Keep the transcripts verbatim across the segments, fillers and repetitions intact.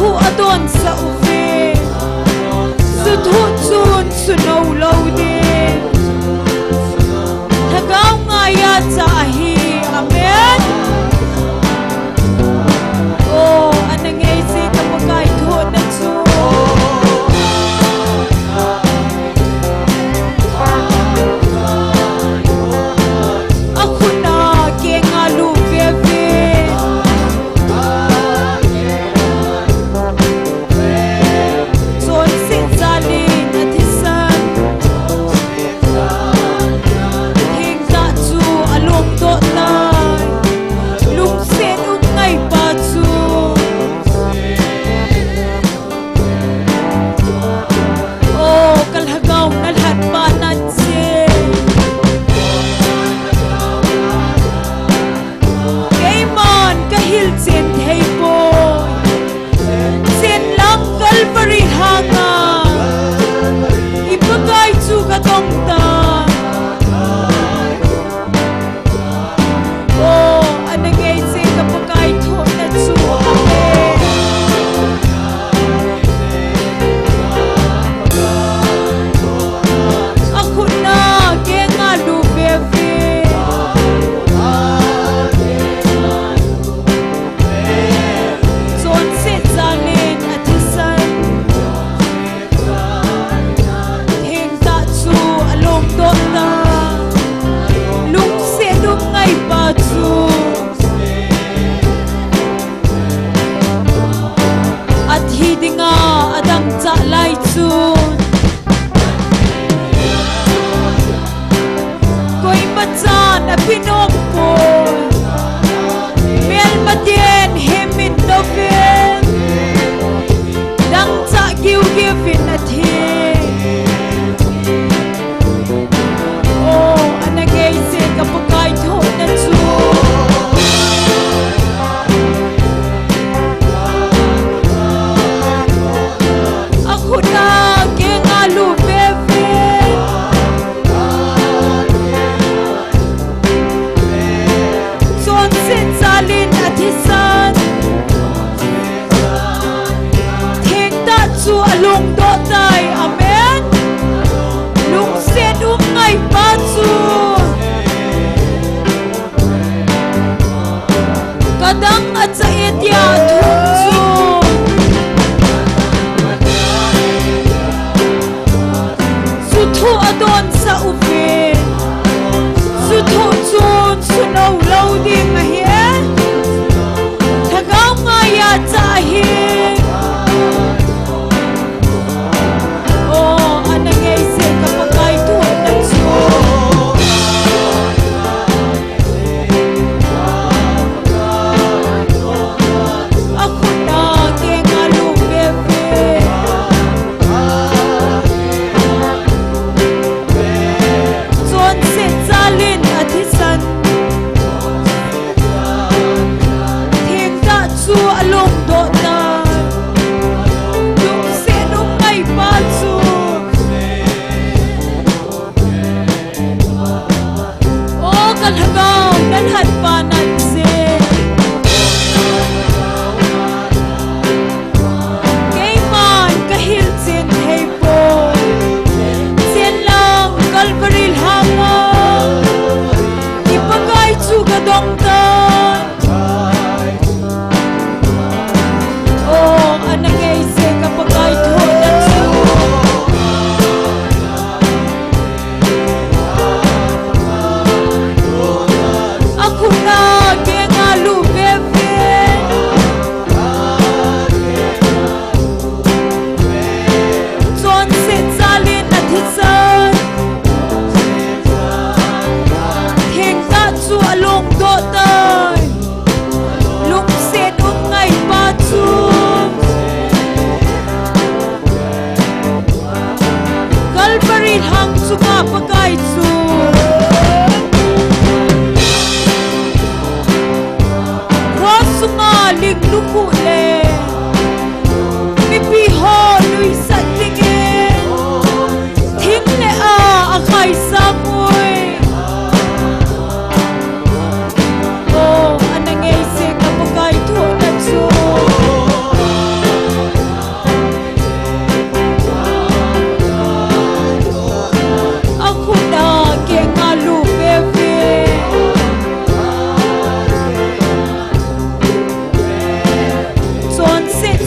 Thu adonsah uve. Suthu chun sunou lou ding. Lhagao ngaiya cha ahi. Amen. Oh, ana ngeise ka Pakai thohna chu. Akhut a kenga lu veve. Chonset jalin athisan. Thengtah chu alongdoh tai. Lungset um ngaipa chu. Oh, ka lhagao nalhatpa nache. Keiman kahilchen thei poi. Chen lang Calvary lhanga i Pakai chu kadong tai. Oh, ana ngeise ka Pakai thohna chu. Amen. Akhut a kenga lu veve. Chonset jalin athisan. Thengtah chu alongdoh tai. Lungset um ngaipa chu. Athi dinga adangchah lai chun. Koima chan apinom poi. Melmaten hemin doven. Dangchah giugiuvin athi. Oh, ana ngeise ka Pakai thohna chu. Akhut a kenga lu veve. Chonset jalin athisan. Thengtah chu alongdoh tai. Amen. Lungset um ngaipa chu. Kadang acha e tia athum chu. Suthu adonsah uve. Suthu chun sunou lou ding ahi e. Lhagao ngaiya cha ahi. Oh, ana ngeise ka Pakai thohna chu. Akhut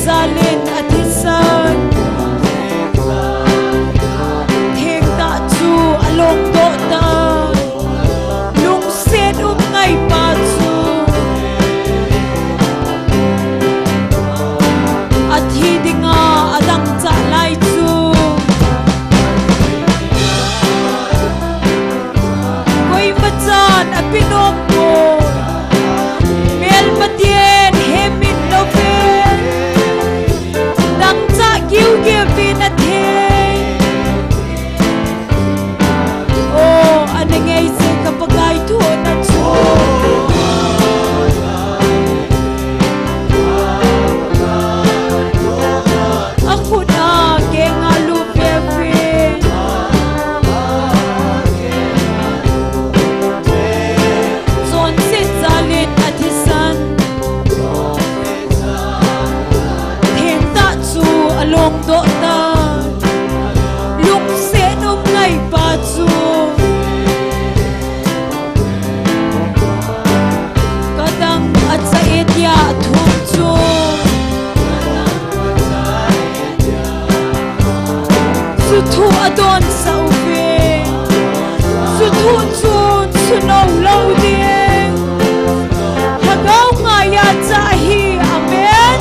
Jalin athisan. Thengtah chu alongdoh tan. Lungset um ngaipa chu athi dinga adangchah lai chu. Koimachan apenom poi. Melmaten hemin love. Dangchah giugiuvin athei. O, ana ngeise ka Pakai thohna chu. Akhut a kenga lut veve. Chonset jalin athisan. Thengtah chu alongdoh tan. Lungset um ngaipa chu. Kadang acha e tia athum chu. Chuthu adonsah uve. Chuthu chun sunou lou ding. Lhagao ngaiya cha ahi. Amen.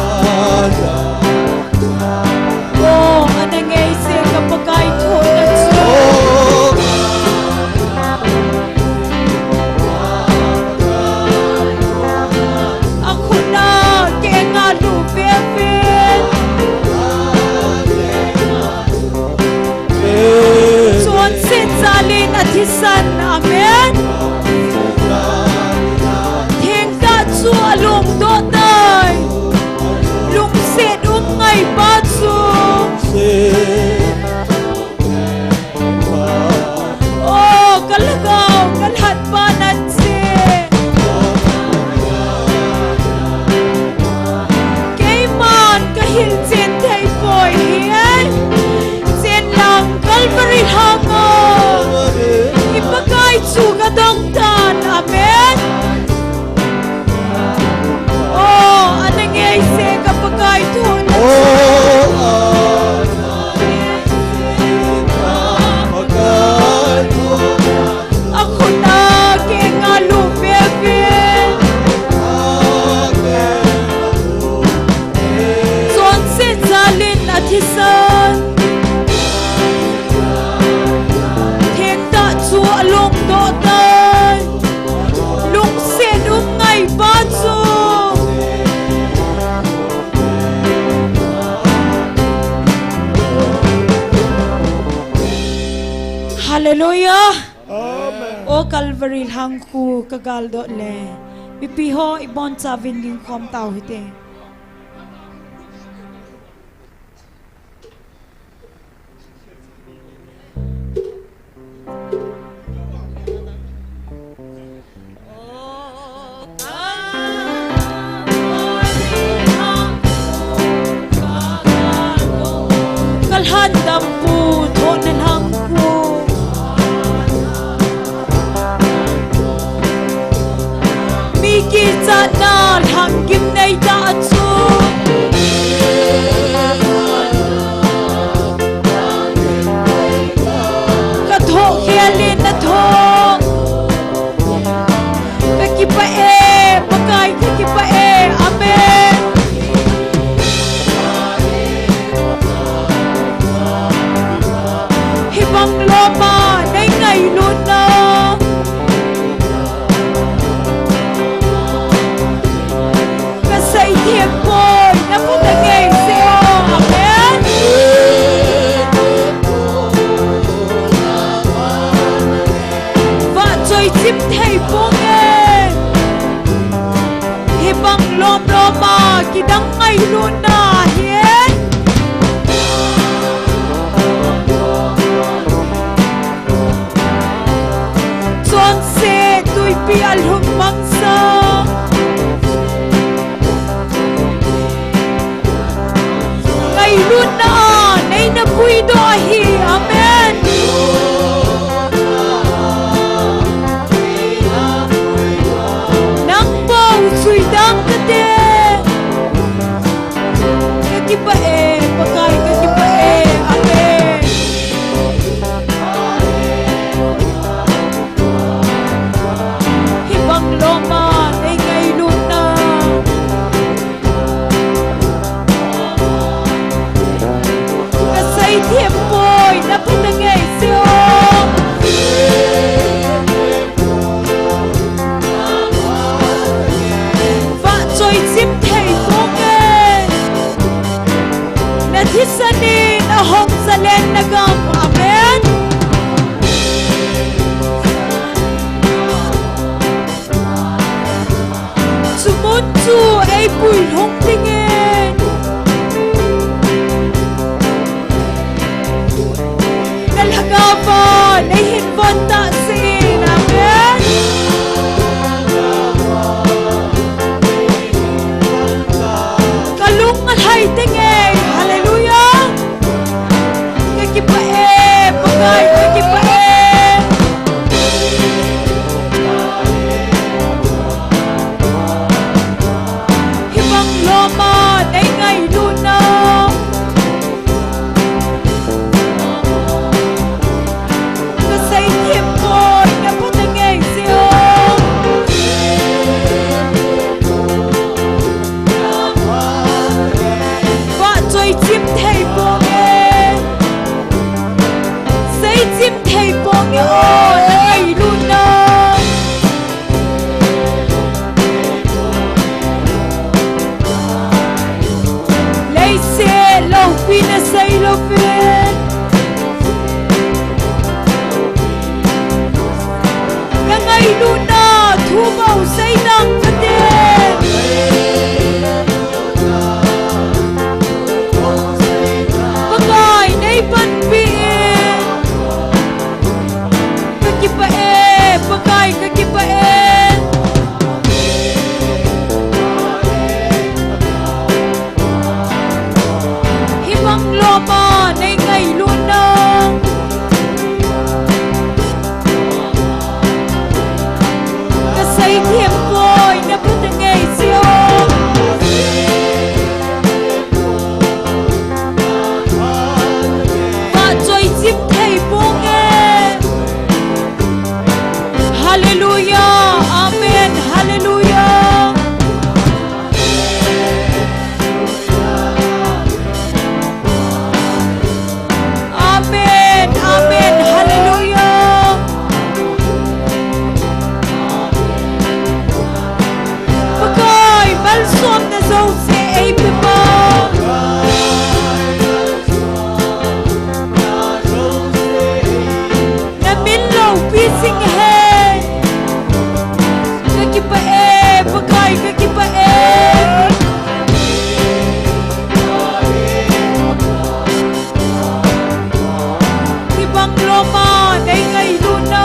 O, ana ngeise ka Pakai thohna chu. Akhut a kenga lut veve. Chonset jalin athisan. Amen. Thengtah chu alongdoh tai. Lungset um ngaipa chu. O, ka lhagao, ka lhatpa nache. Keiman ka hilchen thei poi hi. Chenlang Calvary lhanga i Pakai chu ka dong tan. Amen. O, ana ngeise ka Pakai thohna chu. Akhut a kenga lut veve. Chonset jalin athisan. Thengtah chu alongdoh tai. Lungset um ngaipa chu. Hallelujah. Amen. O Calvary lhang khu ka galdoh le. Mipi ho i bonchauvin ding khom tau hite. Ka lhan dampu thohna lhang khu. Mi kichatna lhang gimnei tah chu. Ka thoh khel in na thoh. Ka kipah e, Pakai ka kipah e. Amen. Hibang lom a nei ngailut na. Ka sei thiem poi, na khut a ngei se o. Amen. Vahchoi chim thei ponge. Hibang lom lom a kidang ngailutna hi. Chonse tuipi a lhum mangsa. Ngailutna a nei na puidoh ahi. Amen. Nang bou chuidang kate. Ka Kipah e, Pakai kakipah e. Amen. Hibang lom a nei ngailutna. Kasei thempoi, naphat angei seh o. Vahchoi chim thei ponge. Nathisan in ahong zalen nagam. Amen. Chumun chu eipui lhung dingin. Nalhagao va neihin von tahsan. Amen. Kalung alhai tenge. Hallelujah. Kakipah e, Pakai, kakipah e. Hibang lom a nei ngailutna. Kasei thempoi, naphat angei seh o. Vahchoi chim thei ponge. Sei chim thei ponge o, na ngailutna. Leiset loupi nasei louvin. Ka ngailutna thu bou sei nang kate. Pakai nei panpi in. Kakipah e, Pakai kakipah e. Hibang lom a nei ngailutna. Kasei thempoi, naphat angei seh o. Vahchoi chim thei ponge. Hallelujah. Amen. Hallelujah. Amen. Amen. Hallelujah. Pakai, malsomna jouse eipe pa. Na min loupi jing hen. Kakipah e, Pakai, kakipah e. Hibang lom a nei ngailutna.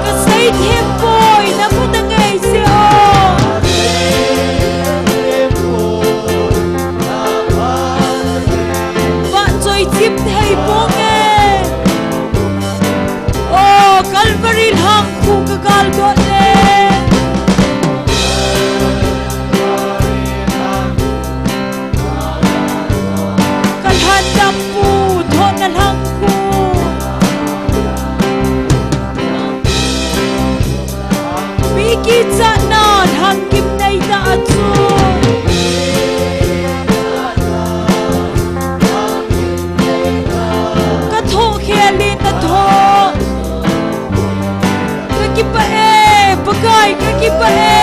Kasei thempoi, naphat angei seh o. Vahchoi chim thei ponge. O Calvary lhangkhu ka kal dot le. Ka lhandampu thona lhangkhu. Mi kichatna lhangkim neitah a chu. Ka thoh khel in na thoh. Kakipah e, Pakai, kakipah e.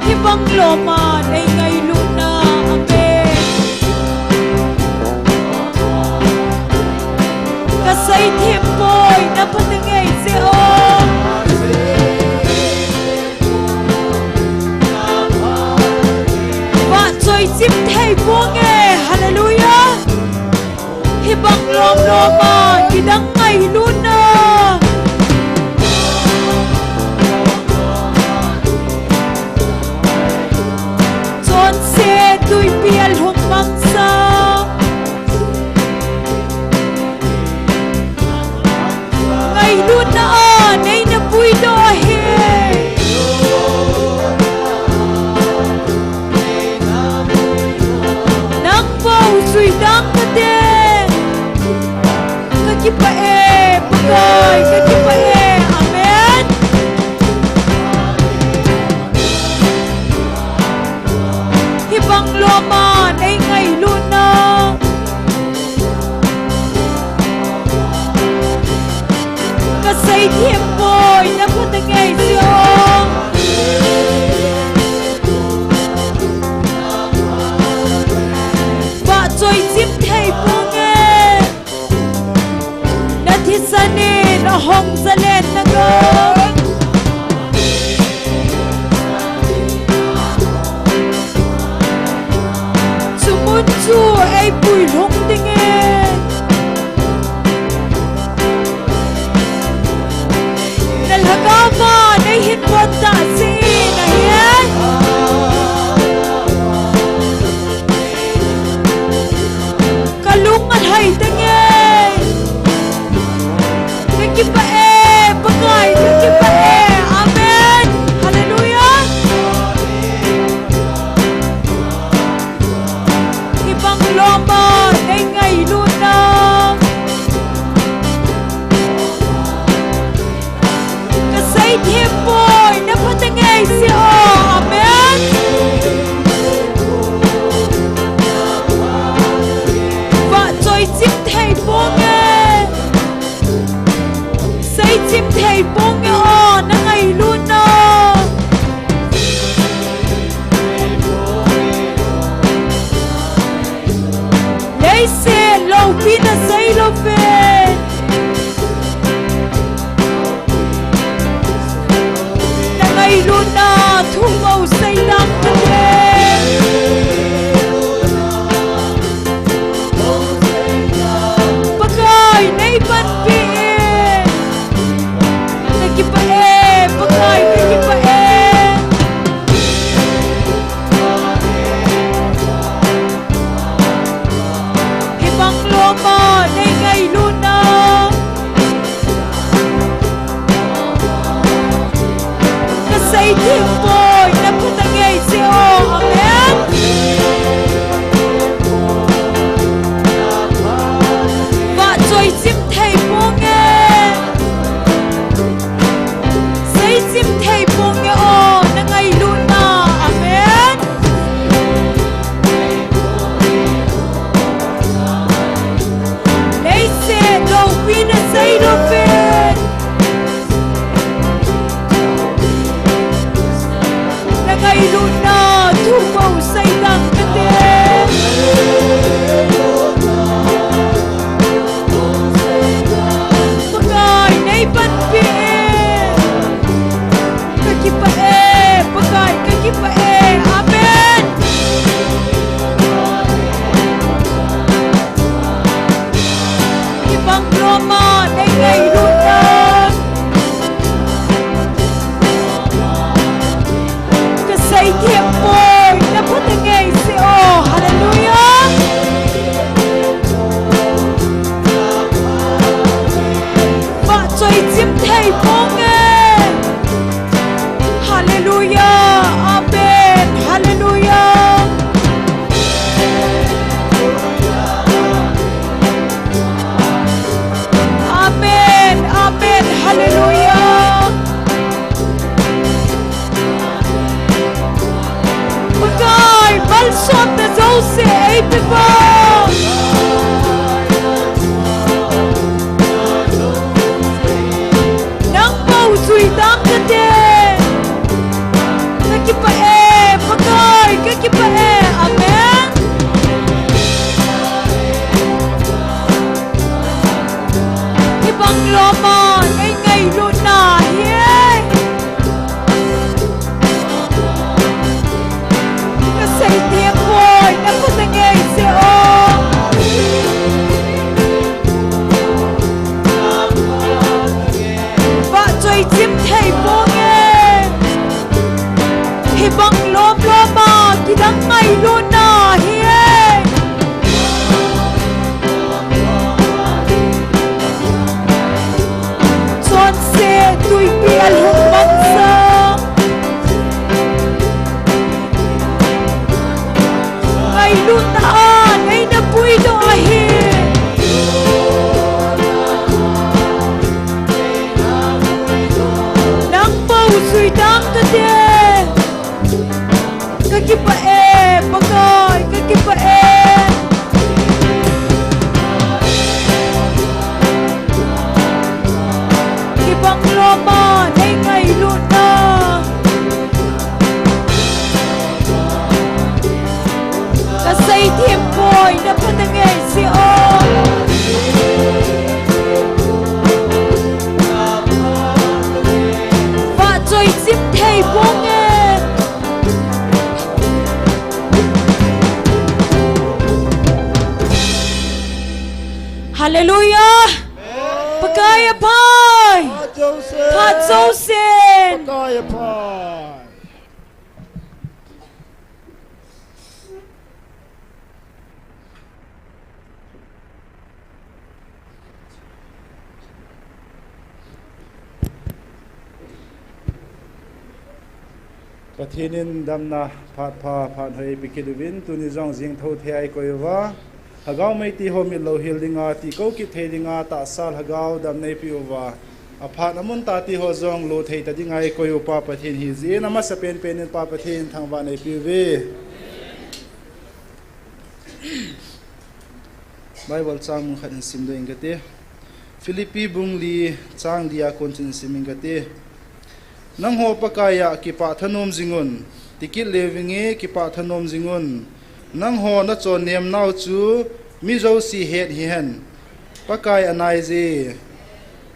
Hibang lom a nei ngailutna, amen. Kasei thempoi, naphat angei seh o. Vahchoi chim thei ponge, hallelujah. Hibang lom lom a kidang ngailutna. Chonset tuipi a lhung mangsa. Oi, kakipah e. Amen. Hibang loma nei ngailutna. Kasei thempoi, napha tangei seh o. Vahchoi chim thei ponge. Nathisan in ahung jalen nangam. Chumun chu eipui lhung dingin. Nalhagao va neihin pon tahsan ahi. Kalung alhai tange. Kakipah e, Pakai, kakipah e. Amen. Hallelujah. Hibang loma nei ngailutna. Kasei thempoi, napha tangei seh o. Amen. Vahchoi chim thei ponge. Sei chim thei ponge o, nangailutna. Leiset loupina sei louvin. Nangailutna thu bou sei tang kate. Pakai, neipanpi e. Kakipah e, Pakai, kakipah e. Hibang loma nei ngailutna. Kasei thempoi, napha tangei seh o. Amen. Vahchoi chim thei ponge. Sei chim thei ponge o, nangailutna. Amen. Leiset loupina sei louvin. Nangailutna thu bou sei tang kate. Pakai, neipanpi e. Kakipah e, Pakai, kakipah e. Amen. Hibang loma nei ngailutna. Kasei thempoi, napha tangei seh o. Hallelujah. Vahchoi chim thei ponge. Hallelujah. Amen. Hallelujah. Amen. Amen. Hallelujah. Pakai, malsomna jouse eipe pa. Nang bou jui tang kate. Kakipah e, Pakai, kakipah e. Amen. Hibang loma nei ngailutna hi e. Kasei thempoi, napha tangei seh o. Vahchoi chim thei ponge. Hibang lom loma kidang ngailutna hi e. Chonset tuipi alhung bangsa. Ngailutna a nei napuidoh ahi. Phat jousen. Phat jousen. Pakai phat. Pathen in damna phat pha, phat hoi eipeh kit uvin, tuni jong jingthou thei a eikoi uva. Lhagao mei ti ho mit louhel dinga, ti kou kit thei dinga, tahsa lhagao damna eipeh uva. Aphat amun tah ti ho jong lo thei ta dinga eikoi u Pa Pathen hijeh in, amasapen pen in Pa Pathen thangvah na eipeh uve. Bible chang mun khat hin simdoh inge kati. Philippi bung li chang li a kon chun sim inge kati. Nangho Pakai a kipah thanom jingun, tikit le vinge kipah thanom jingun. Nangho nachonnem nau chu mi jouse het hihen. Pakai anai je.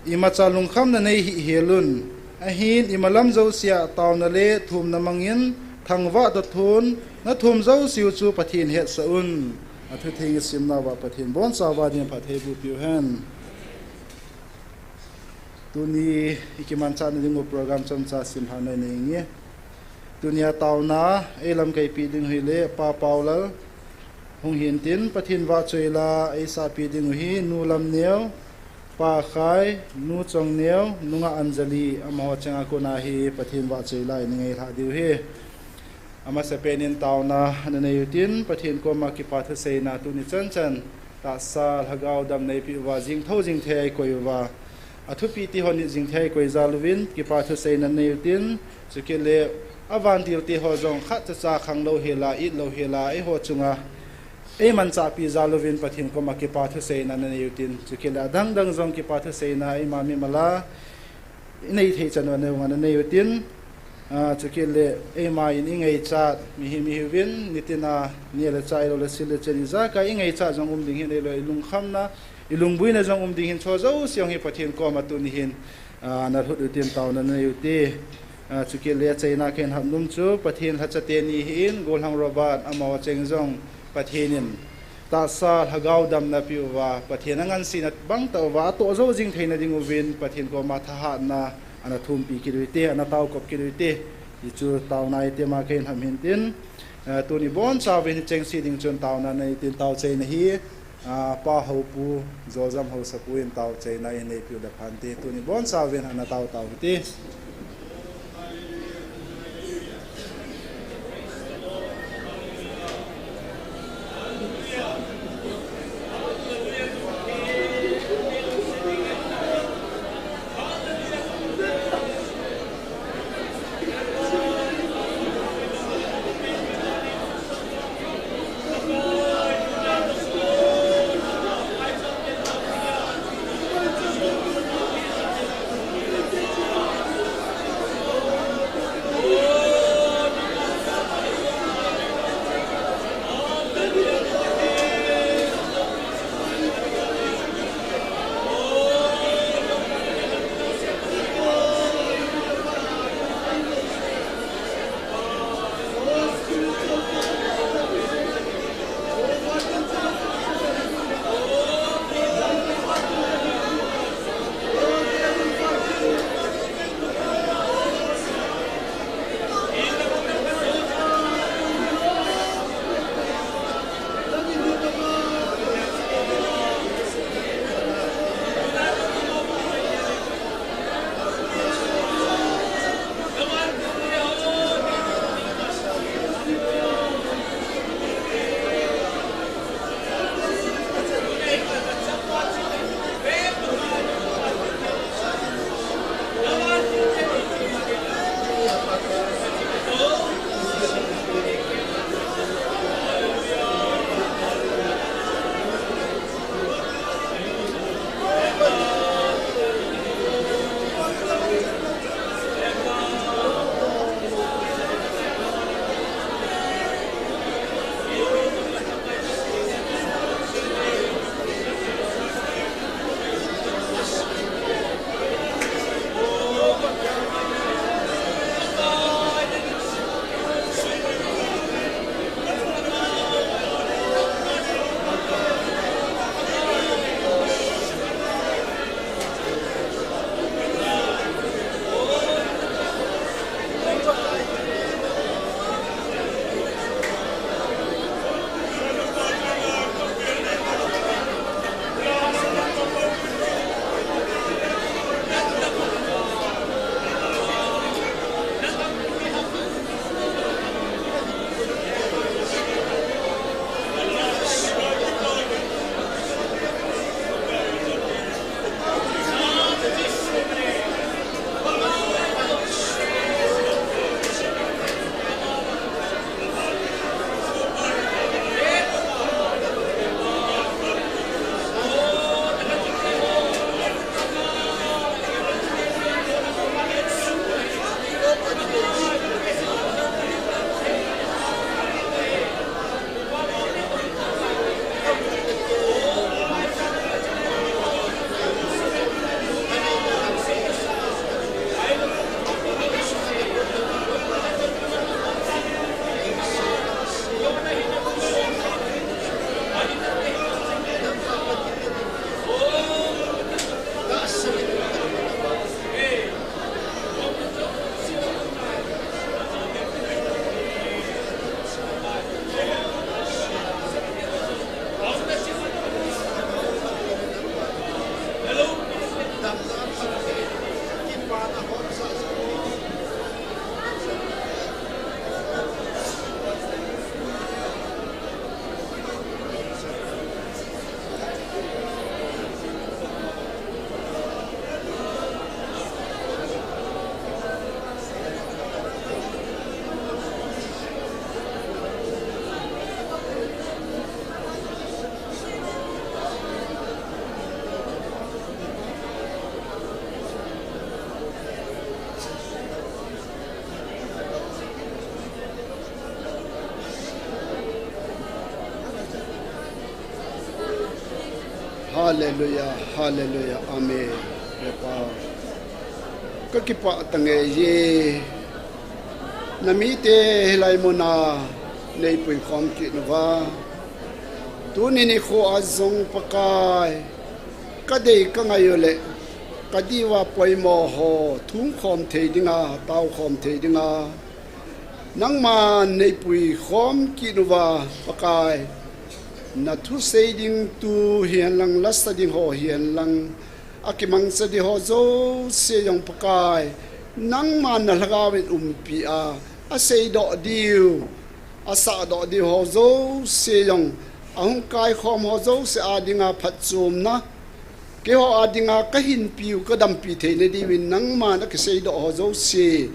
Imacha lungkhamna nei hih helun. Ahin imalam jousea taona le thumna mangin thangvah toh thon, nathum jouseu chu Pathen hetsah un. Athutheng isimnauva Pathen bonchauva din phatthei boh peh uhen. Tuni ikimanchah na dingu program chomcha simlha nei nei inge. Tunia taona eilamkai peh ding u hile Pa Paulal hung hintin, Pathen vahchoila eisah peh ding u hi Nu Lamneo, Pa Khai, Nu Chongneo, Nungah Anjali, amaho cheng a kona hi Pathen vahchoila inei lha diu hi. Amasapen in taona nanei utin, Pathen koma kipah thuseina tuni chanchan tahsa lhagao damna eipeh uva, jingthou jingthei a eikoi uva. Athupi ti ho nit jingthei a eikoi jal uvin, kipah thuseina nanei utin, chukit le avantil te ho jong khat chacha khang louhel a, it louhel a, eiho chunga eimanchah peh jal uvin Pathen koma kipah thuseina nanei utin, chukit le adang dang jong kipah thuseina eima mimal a inei thei chan u nanei utin, ah, chukit le eima in ingaichat mihem ihiuvin, nitina neh le chah eilou le sil le chen ijakai ingaichat jong um ding hin, eilou ilungkhamna, ilungbuina jong um ding hin, chu jouse jong hi Pathen koma tuni hin, ah, nalhut utin taona nanei ute. Ah, chukit le achaina kahin hap nom chu Pathen lhacha teni hin, Golhang Robert amaho cheng jong Pathen in tahsa lhagao damna peh uva, Pathen angansena bangtah uva atoh jou jing theina ding uvin Pathen koma thahatna ana thumpi kit ute, ana taokop kit ute. Hichu taona item a kahin hap hintin, ah, tuni bonchauvin hicheng se ding chun taona nanei utin, taochaina hi, ah, Pa Houpu, Joljam Haosapu in taochaina inei peh u le phante, tuni bonchauvin ana tao tao ute. Hallelujah, hallelujah, amen. Ka kipah tange ye. Namite hilai muna neipui khom kit nauva, tuni nikho a jong Pakai, kadei kangai u le kadiuva poimo ho thum khom thei dinga, tao khom thei dinga, nangman neipui khom kit nauva Pakai, nathusei ding tu hihenlang, lasa ding ho hihenlang, akimangcha ding ho jouse jong Pakai, nangman nalhagao in umpi a, aseidoh diu, asahdoh diu ho jouse jong, ahung kaikhom ho jouse a dinga phatchomna, keiho a dinga kahinpiu, kadampi theina diuvin nangman akiseidoh ho jouse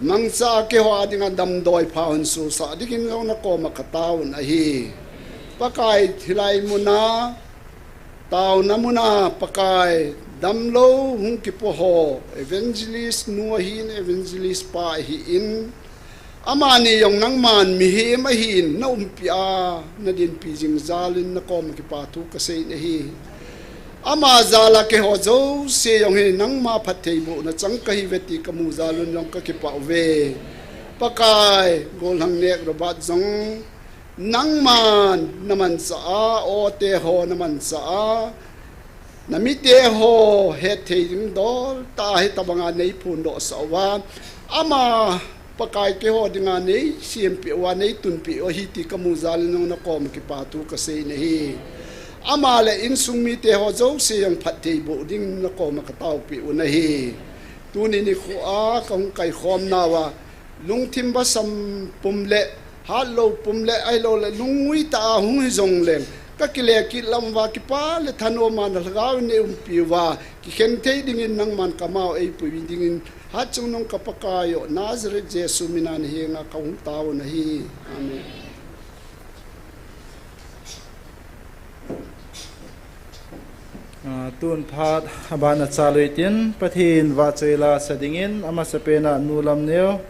mangcha a keiho a dinga damdoi pha hung sohsah dingin jong nakoma kataovin ahi. Pakai, hilai muna, taona muna Pakai, damlou hung kipo ho, evangelist nu ahin, evangelist pa ahin, amani jong nangman mihem ahin, naumpi a, nadinpi jing jalin nakoma kipa thu kasei ahi. Ama jala keiho jouse jong hi nangma phattheibohna chang kahiuve ti kamu jalun jong kakipah uve. Pakai, Golhang Nek Robert jong nangman namanchah a, ote ho namanchah a, namite ho hetthei ding dol tah a hitobanga neiphondohsah uva, ama Pakai keiho dinga neisempeh uva, neitunpeh u ahi ti kamu jalin jong nakoma kipa thu kasei ahi. Ama le insung mite ho jouse jong phattheiboh dingin nakoma kataopeh u ahi. Tuni nikho a kahung kaikhom nauva, lungthim basam pum le, hatlou pum le, ahilouleh lungngui tah a hung hijongleng, kakile kit lam uva kipa le thanoma nalhagao in neiumpi uva, kikhen thei dingin nangman kamau eipui dingin, hatchungnung ka Pakai o, Nazareth Jesu mina nahenga kahung taovin ahi. Amen. Ah, tun phat abana chalui tin, Pathen vahchoi la sa dingin, amasapen a Nu Lamneo,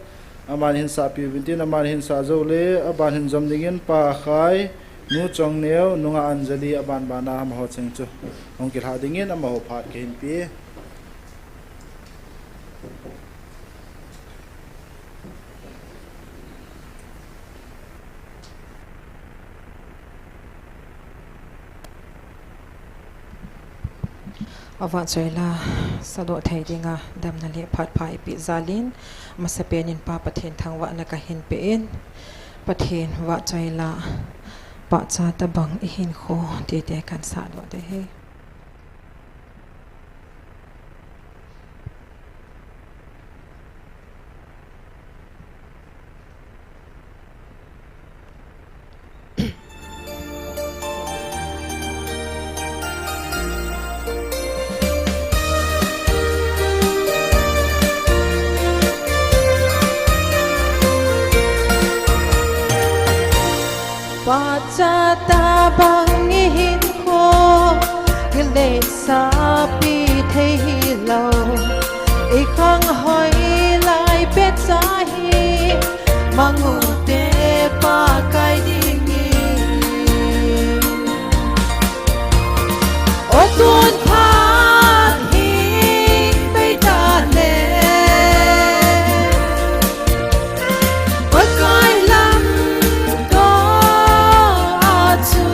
aman hinsahpiu vintin, aman hinsah joule, aban hin jom dingin, Pa Khai, Nu Chongneo, Nunga Anjali, aban bana amaho cheng chu hung kilha dingin, amaho phat kahinpe. Avahchoi la, sadoh thei dinga, damna le phat pha eipeh jalin, amasapen in Pa Pathen thangvahna kahinpeh in, Pathen vahchoi la, pahcha tabang ihinkho, tite kan sahdoh ding ahi. Pahcha tabang ihinkho, kiletsahpi thei hilou, ikhang hoilai pehcha hi, mang ute Pakai dingin. O tun phat hi pei ta le, Pakai lam to a chu.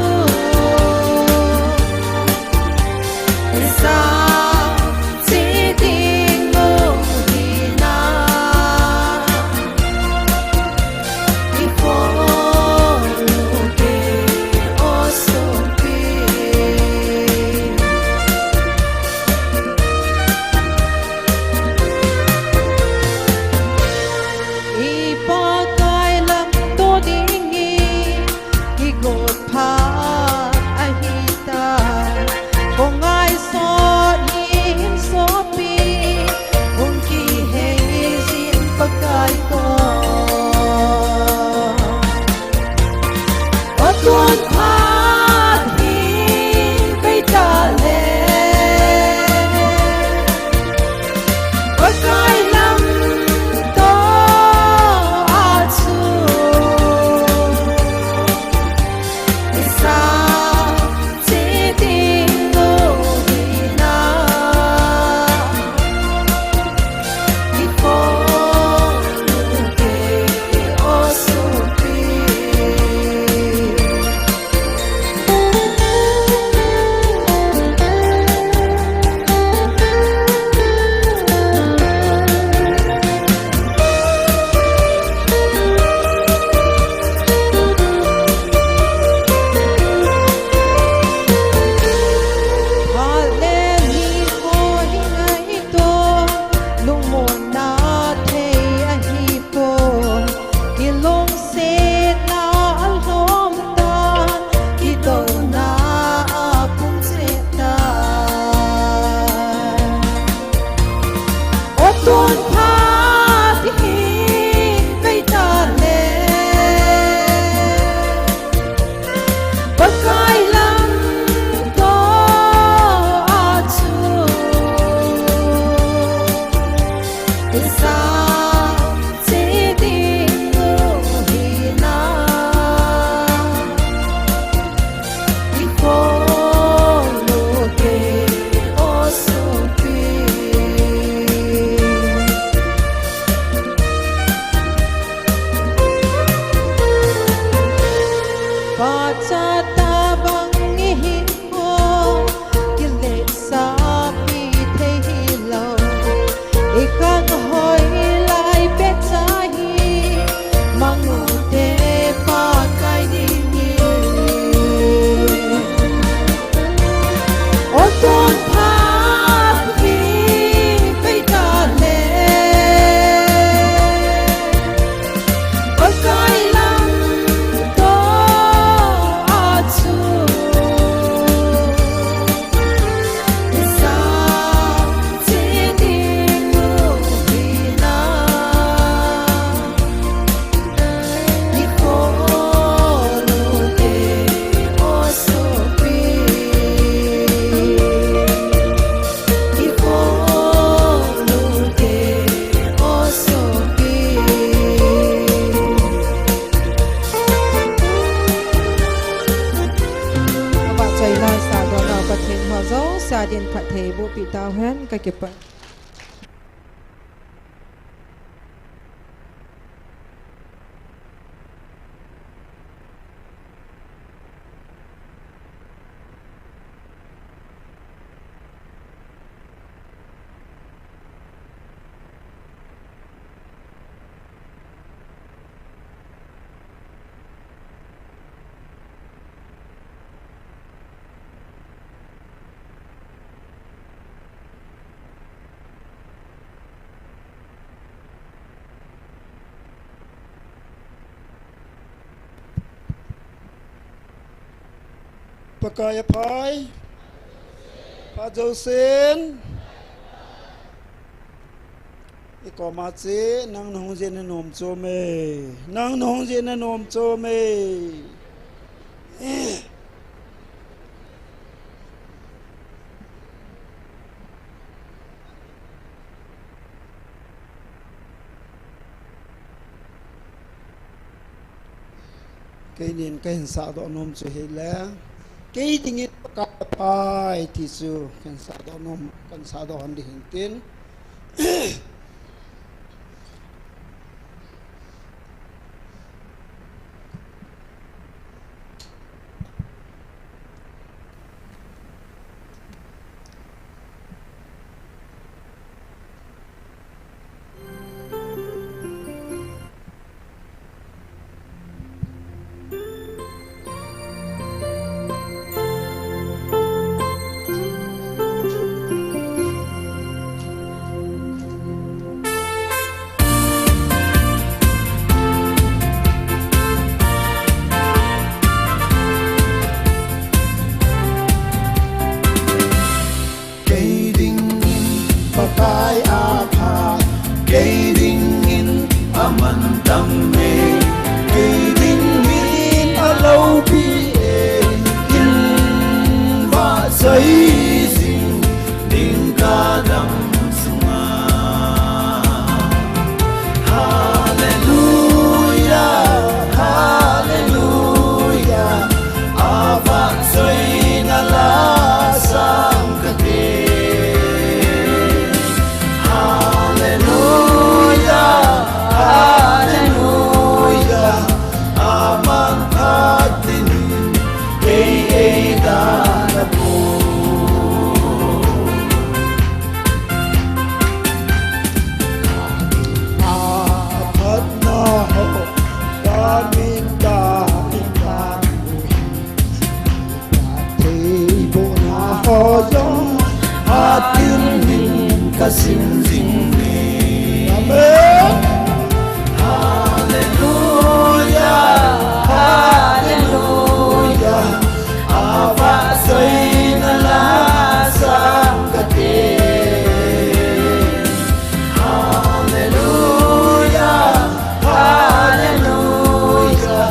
kakipah. Pakai aphai. Phat jousen. Ikoma che, nang nahung jeh in nanom chom e. Nang nahung jeh in nanom chom e. Keinin kahin sahdoh nom chu hile, kei dingin Pakai aphai ti chu kahin sahdoh nom, kahin sahdoh hon ding hintin. Kei dingin Pakai apha, kei dingin amantam e, kei dingin aloupi e, in vahchoi jing ding kadam sunga. Hallelujah, hallelujah, avahchoina la sang kate. Hallelujah, hallelujah, aman phat in ei ei dan apo. Aphatna ho, kamin ta in ta. Thei bona ho jong, atin min kasim jing e. Amen. Hallelujah, hallelujah. Avahchoina la sang kate. Hallelujah, hallelujah.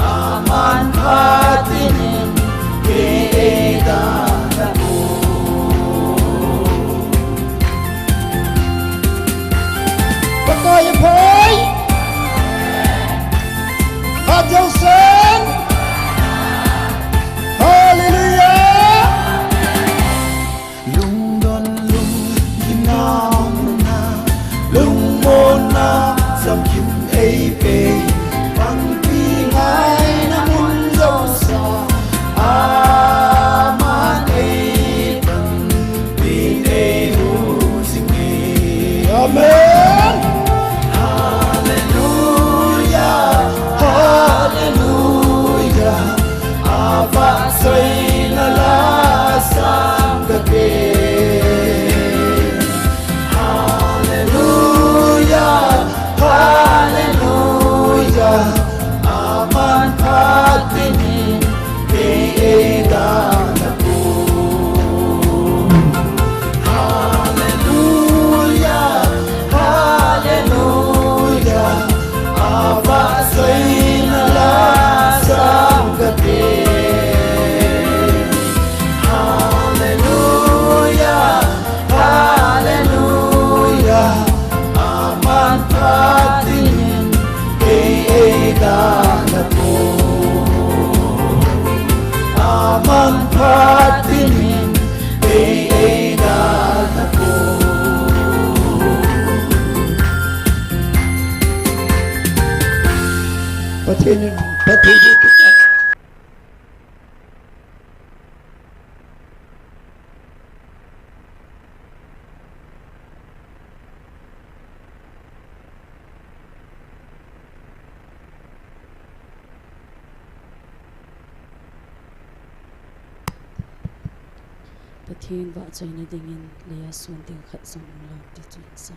Aman phat in ei ei dan apo. Pakai aphai. Phat jousen. Hallelujah. Lungdon lungginna, lungmonna chamkim eipe, pangpi ngaina mun jouse, aman eipanpi eihuh jing e. Amen. Hallelujah, hallelujah. Avahchoina la sang kate. Hallelujah, hallelujah. Aman phat in ei ei dan apo. Hallelujah, Pathen in Pathen vahchoina dingin leiya sun ding khat jong umlou ti chu hin sa.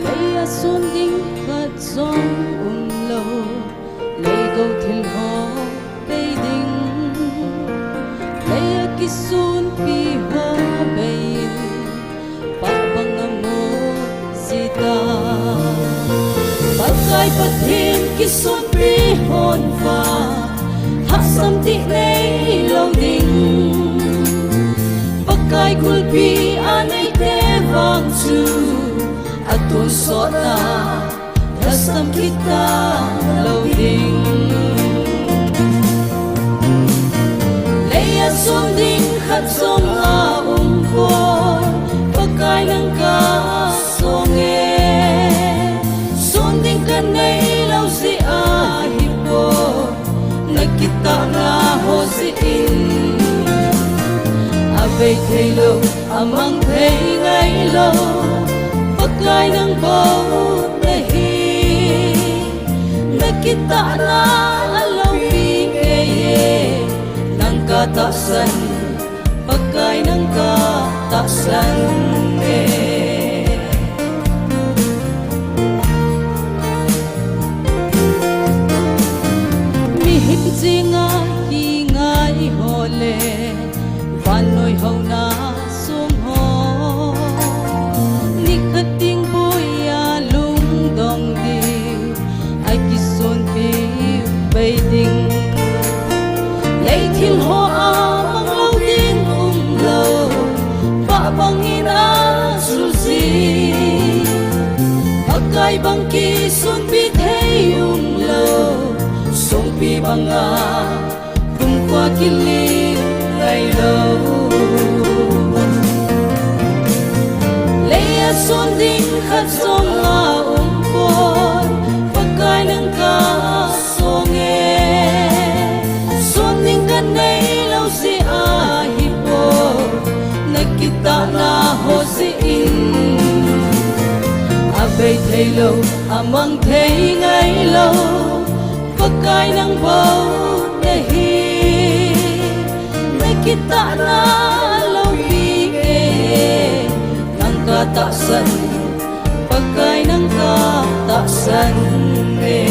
Leiya sun ding khat jong umlou, leigou thil ho bei ding, leiya kisunpi ho bei in, pah banga mo jita. Pakai Pathen kisunpi hon va, hahsam dih neilou ding. Pakai kulpi anei te vang chu, atonsotna lhasam kit talou ding. Leiya sun ding khat jong aum poi, Pakai nang kasong e. Sun ding kaneilou jeh ahi poi, nakitahna ho jeh in. Abei theilou, amang thei ngailou, Pakai nang bou nahi. Nakitahna aloupi ngei e, nang katahsan, Pakai nang katahsan e. Mihem jenga kingai ho le, vannoi houna sung ho, nikhat ding boiya lungdong diu, akisunpi bei ding. Lei thil ho a manglou ding umlou, pah bangin asuji. Pakai bang kisunpi thei umlou, songpi banga kumkua kiling ngailou. Leiya sun ding khat jong aum poi, Pakai nang kasong e. Sun ding kaneilou jeh ahi poi, nakitahna ho jeh in. Abei theilou, amang thei ngailou, Pakai nang bou nahi. Nakitahna aloupi ngei e, nang katahsan, Pakai nang katahsan e.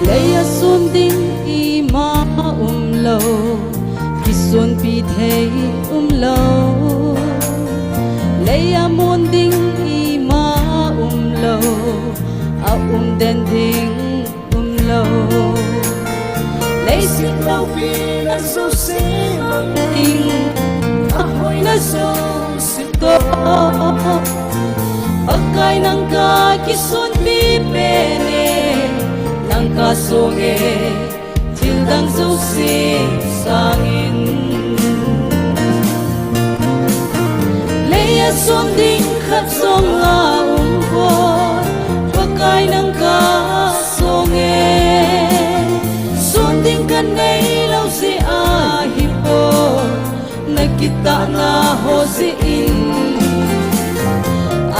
Leiya sun ding ima umlou, kisunpi thei umlou. Leiya mun ding ima umlou, aumden ding umlou. Leiset loupina jouse mang ding, ahoina jouse toh, Pakai nang kakisunpi pen e, nang kasong e, thil dang jouse sangin. Leiya sun ding khat jong aum poi, Pakai nang kasong e. Sun ding kaneilou jeh ahi poi, nakitahna ho jeh in.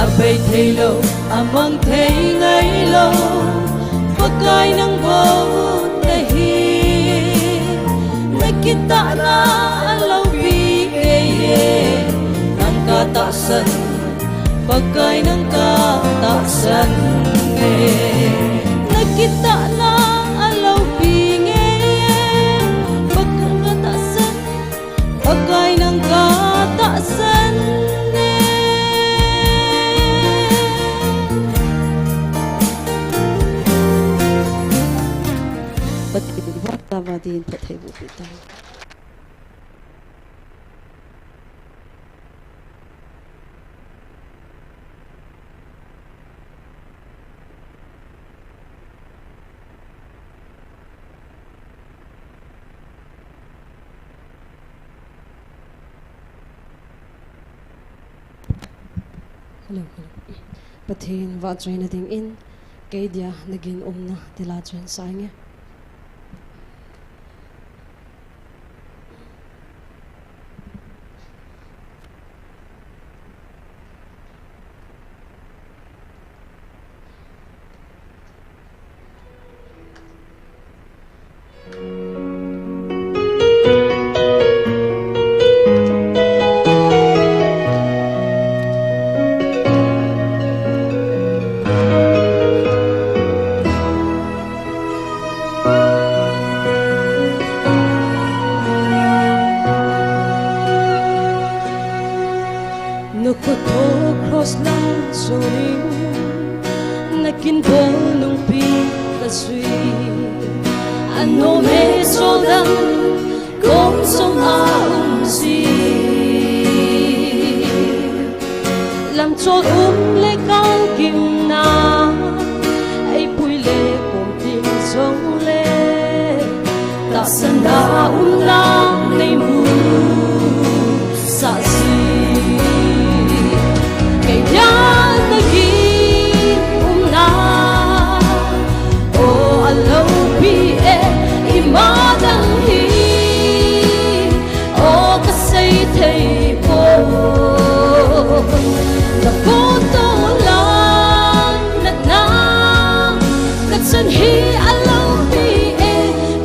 Abei theilou, amang thei ngailou, Pakai nang bou nahi. Nakitahna aloupi ngei e, nang katahsan, Pakai nang katahsan e. Nakitahna aloupi ngei e, Pakai nang katahsan. Tin phattheiboh peh tan. Hello, hello. Pathen vahchoina dingin, kei dia nagin umna tila chu hin sa inge. Nakhuto cross lang chonin, nakinbol nungpi kajui. Anom e, choldang kom jong aum ji. Lamchol um le kalgimna, eipui le pom ding jongle, tahsanna umna neimu sah ji. Kei dia nagin umna, o aloupi e, ima dang hi, o kasei thei poi. Naphoto lang natna, kachan hi aloupi e,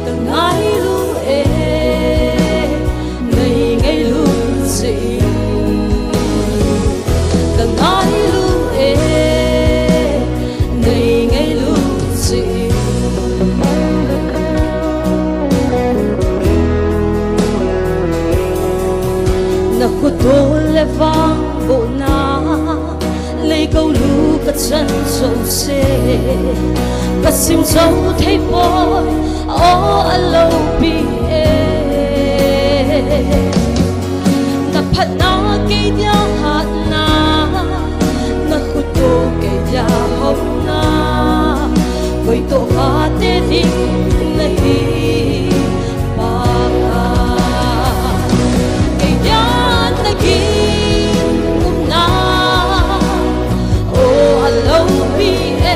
kangailu e, nei ngailu jeh in. Kangailu e, nei ngailu jeh in. Nakhuto le vangbohna, leigou lu kachan jouse, kasim jou thei poi, o aloupi e. Naphatna kei dia hatna, nakhuto kei dia houna, koitoh vate ding nahi. Kei dia nagin umna, o aloupi e,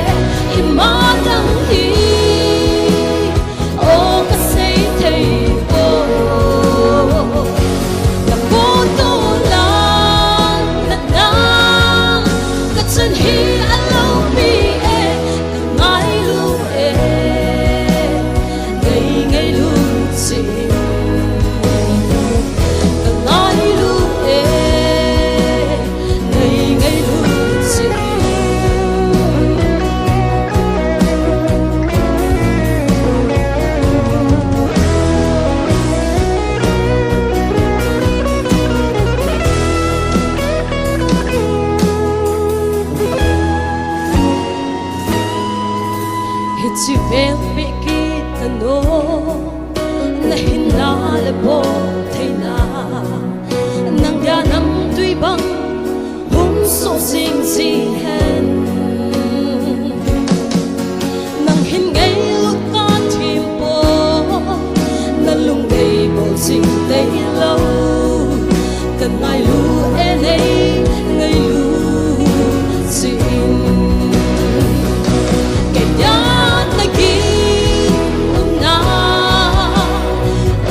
ima dang hi, o kasei thei poi. Naphoto lang natna, kachan hi aloupi e, kangailu e, nei ngailu jeh in. Kangailu e, nei ngailu jeh in. Hiche vel beh kit nanom, nahinna le boltheina, nang dia namtui bang hung soh jing ji hen. Nang hin ngailut kathim poi, nalung nei bol jing tailou, kangailu e, nei ngailu jeh in. Kei dia nagin umna,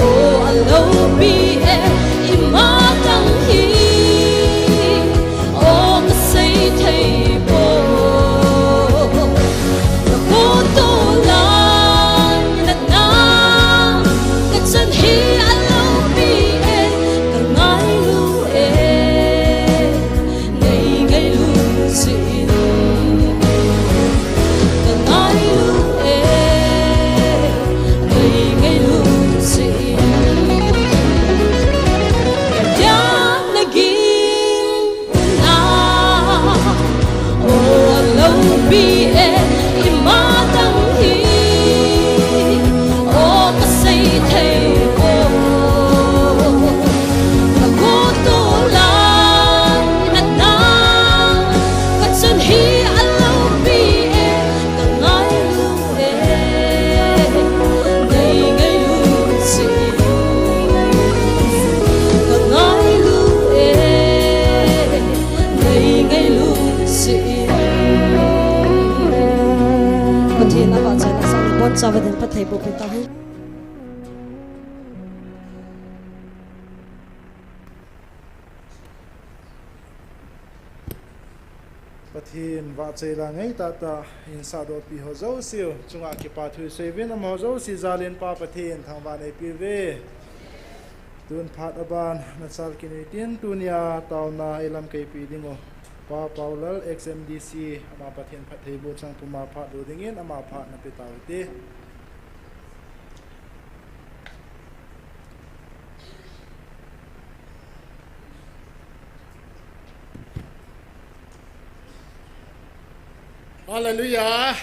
o aloupi e, ima dang hi, o kasei thei Pathen a vahchoina sang in abonchauva din phatthei boh peh tahen. Pathen vahchoi la ngai tahtah in sahdoh pi ho jouse chunga kipa thu isei uvin, amaho jouse jal in Pa Pathen thangvah in eipe uve. Tun phat aban nachal kit uhitin, tunia taona eilamkai pi ding u Pa Paulal, ex M D C, ama Pathen phattheiboh chang puma phat doh dingin ama phat nape tau hite. Hallelujah.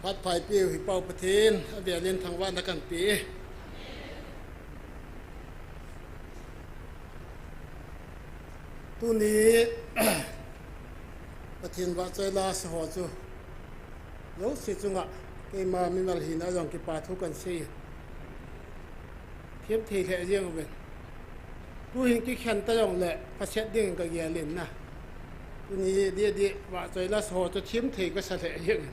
Phat pha eipeu hi Pa Pathen, avel in thangvahna kahin pe. Tuni Pathen vahchoi la sa ho chu jouse chunga keima mimal hina jong kipa thu kahin sei. Themthei lheh jeng uvin. Tuhin kikhen ta jongle phaset dingin kagel in na. Tuni didi vahchoi la sa ho chu themthei kasa lheh jeng in.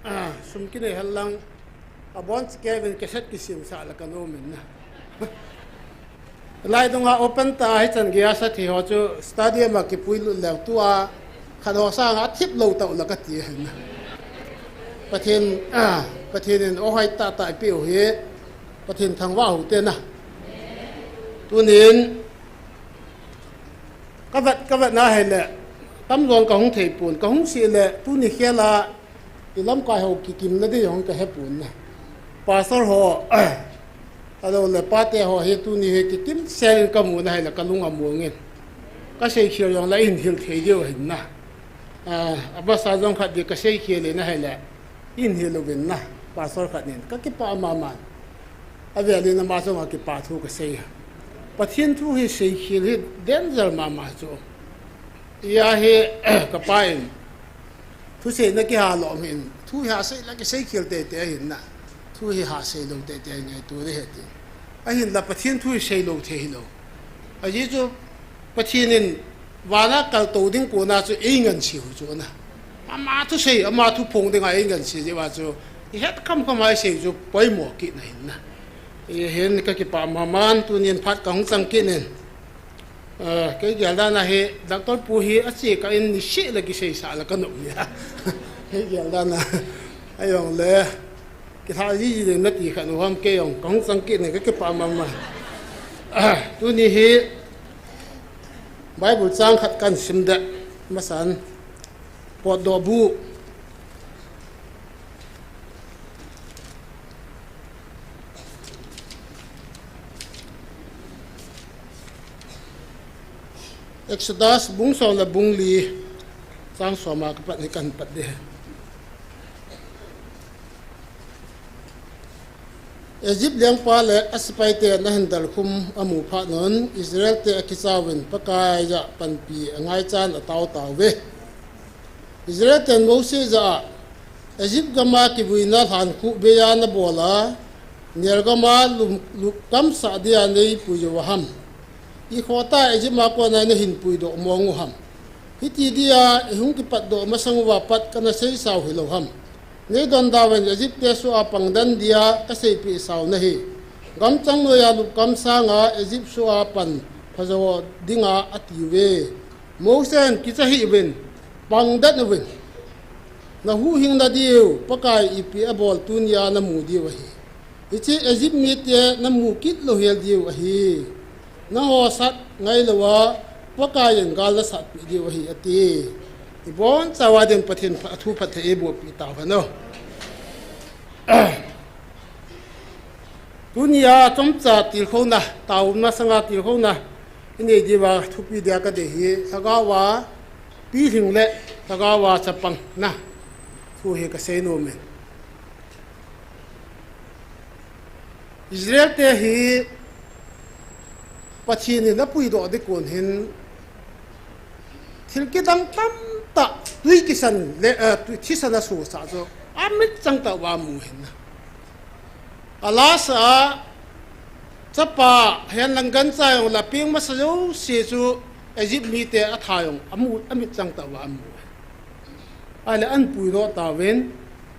Ah, sum kinei henlang, abon chikei uvin cassette kisemsah la kanom in na. Lai dunga open ta hichan geiya sa thei ho chu stadium a kipui lut leu tua khat ho sanga athip lou tau la kati ahin na. Pathen, ah, Pathen in ohoi tahtah eipeu hi Pathen thangvah u hite na. Tunin kavet, kavet na hile tamjon kahung thei pon, kahung seh le tuni khel a ilamkai ho kikimna ding jong kahepon na. Pastor ho, ahilou le pate ho hi tuni hi kikim sel in kamu na hile kalung among in. Kaseikhel jongle eihin hil thei diu ahin na. Ah, abasa jong khat di kaseikhel in ahile eihin hil uvin na. Pastor khat nin kakipah mama in. Avel in ama chunga kipa thu kasei a. Pathen thu hi seikhel hi danger mama chu. Iya hi kapa in thuseina kiha lom hin, thu hi hasei la kiseikhel teitei ahin na. Thu hi hasei lou teitei angai tu le heti. Ahinla Pathen thu hi sei lou thei hilou. Ajeh chu Pathen in vana kaltou ding kona chu eingansei u chu na. Ama thusei, ama thuphong dinga eingansei jeh uva chu ihet khamkham a isei chu poimo kit na ahin na. Ihin kakipah mama in tunin phat kahung chang kit in. Ah, kei gel dan a hi, doctor pu hi ache kah in niseh le kiseisah le kanop nia. Kei gel dan a, ahijongle, kilhah jiji ding nati khat u ham, kei jong kahung chang kit in kakipah mama. Ah, tuni hi Bible chang khat kahin sim ding, masan, Potdoh bu. Exodus bung som le bung li, chang som a kapat hi kahin pat ding. Egypt lengpa le asepaite ana hin dalkhum amu phat un, Israelte akichauvin Pakai jah panpi angaichan ataotauve. Israelten Mose jah a, Egypt gama kivuina lhankhuh beiya nabol a, Nile gama lum-, lupkam sah dia neipui jou ham? Ikhoh tah a Egypt a kona nahin puidoh mong u ham? Hiti dia ihung kipatdoh masang uva pat kana seisau hilou ham? Neidonda uvin, Egyptte soh a pangden dia kaseipeh sau nahi. Gamchang noiya lupkam sanga Egypt soh a pan phajou dinga atiuve. Mosen, kicha hih uvin, pangden uvin. Nahuhhing nadiu Pakai ipi abol tunia namu diu ahi. Hiche Egypt mite namu kit louhel diu ahi. Nangho sat ngailouva Pakai in gal nasatpeh diu ahi, ati. Ibonchauva din Pathen pha-, athu phatthei eiboh peh tauhen o. Tunia chomcha tilkhouna, taona sanga tilkhouna inei diuva thupi dia kadei hi, lhagaova pilhing le lhagaova chapangna thu hi kasei nom in. Israelte hi Pathen in apuidoh ding kon hin thil kidang tamtah, tui kisan le, eh, tui thisan asosah chu amitchang tah uva amu ahin na. Alasa a chapa, hihen lang gancha jong le apeng masa jouse chu Egypt mite atha jong amu, amitchang tah uva amu. Ahile ahin puidoh tauvin,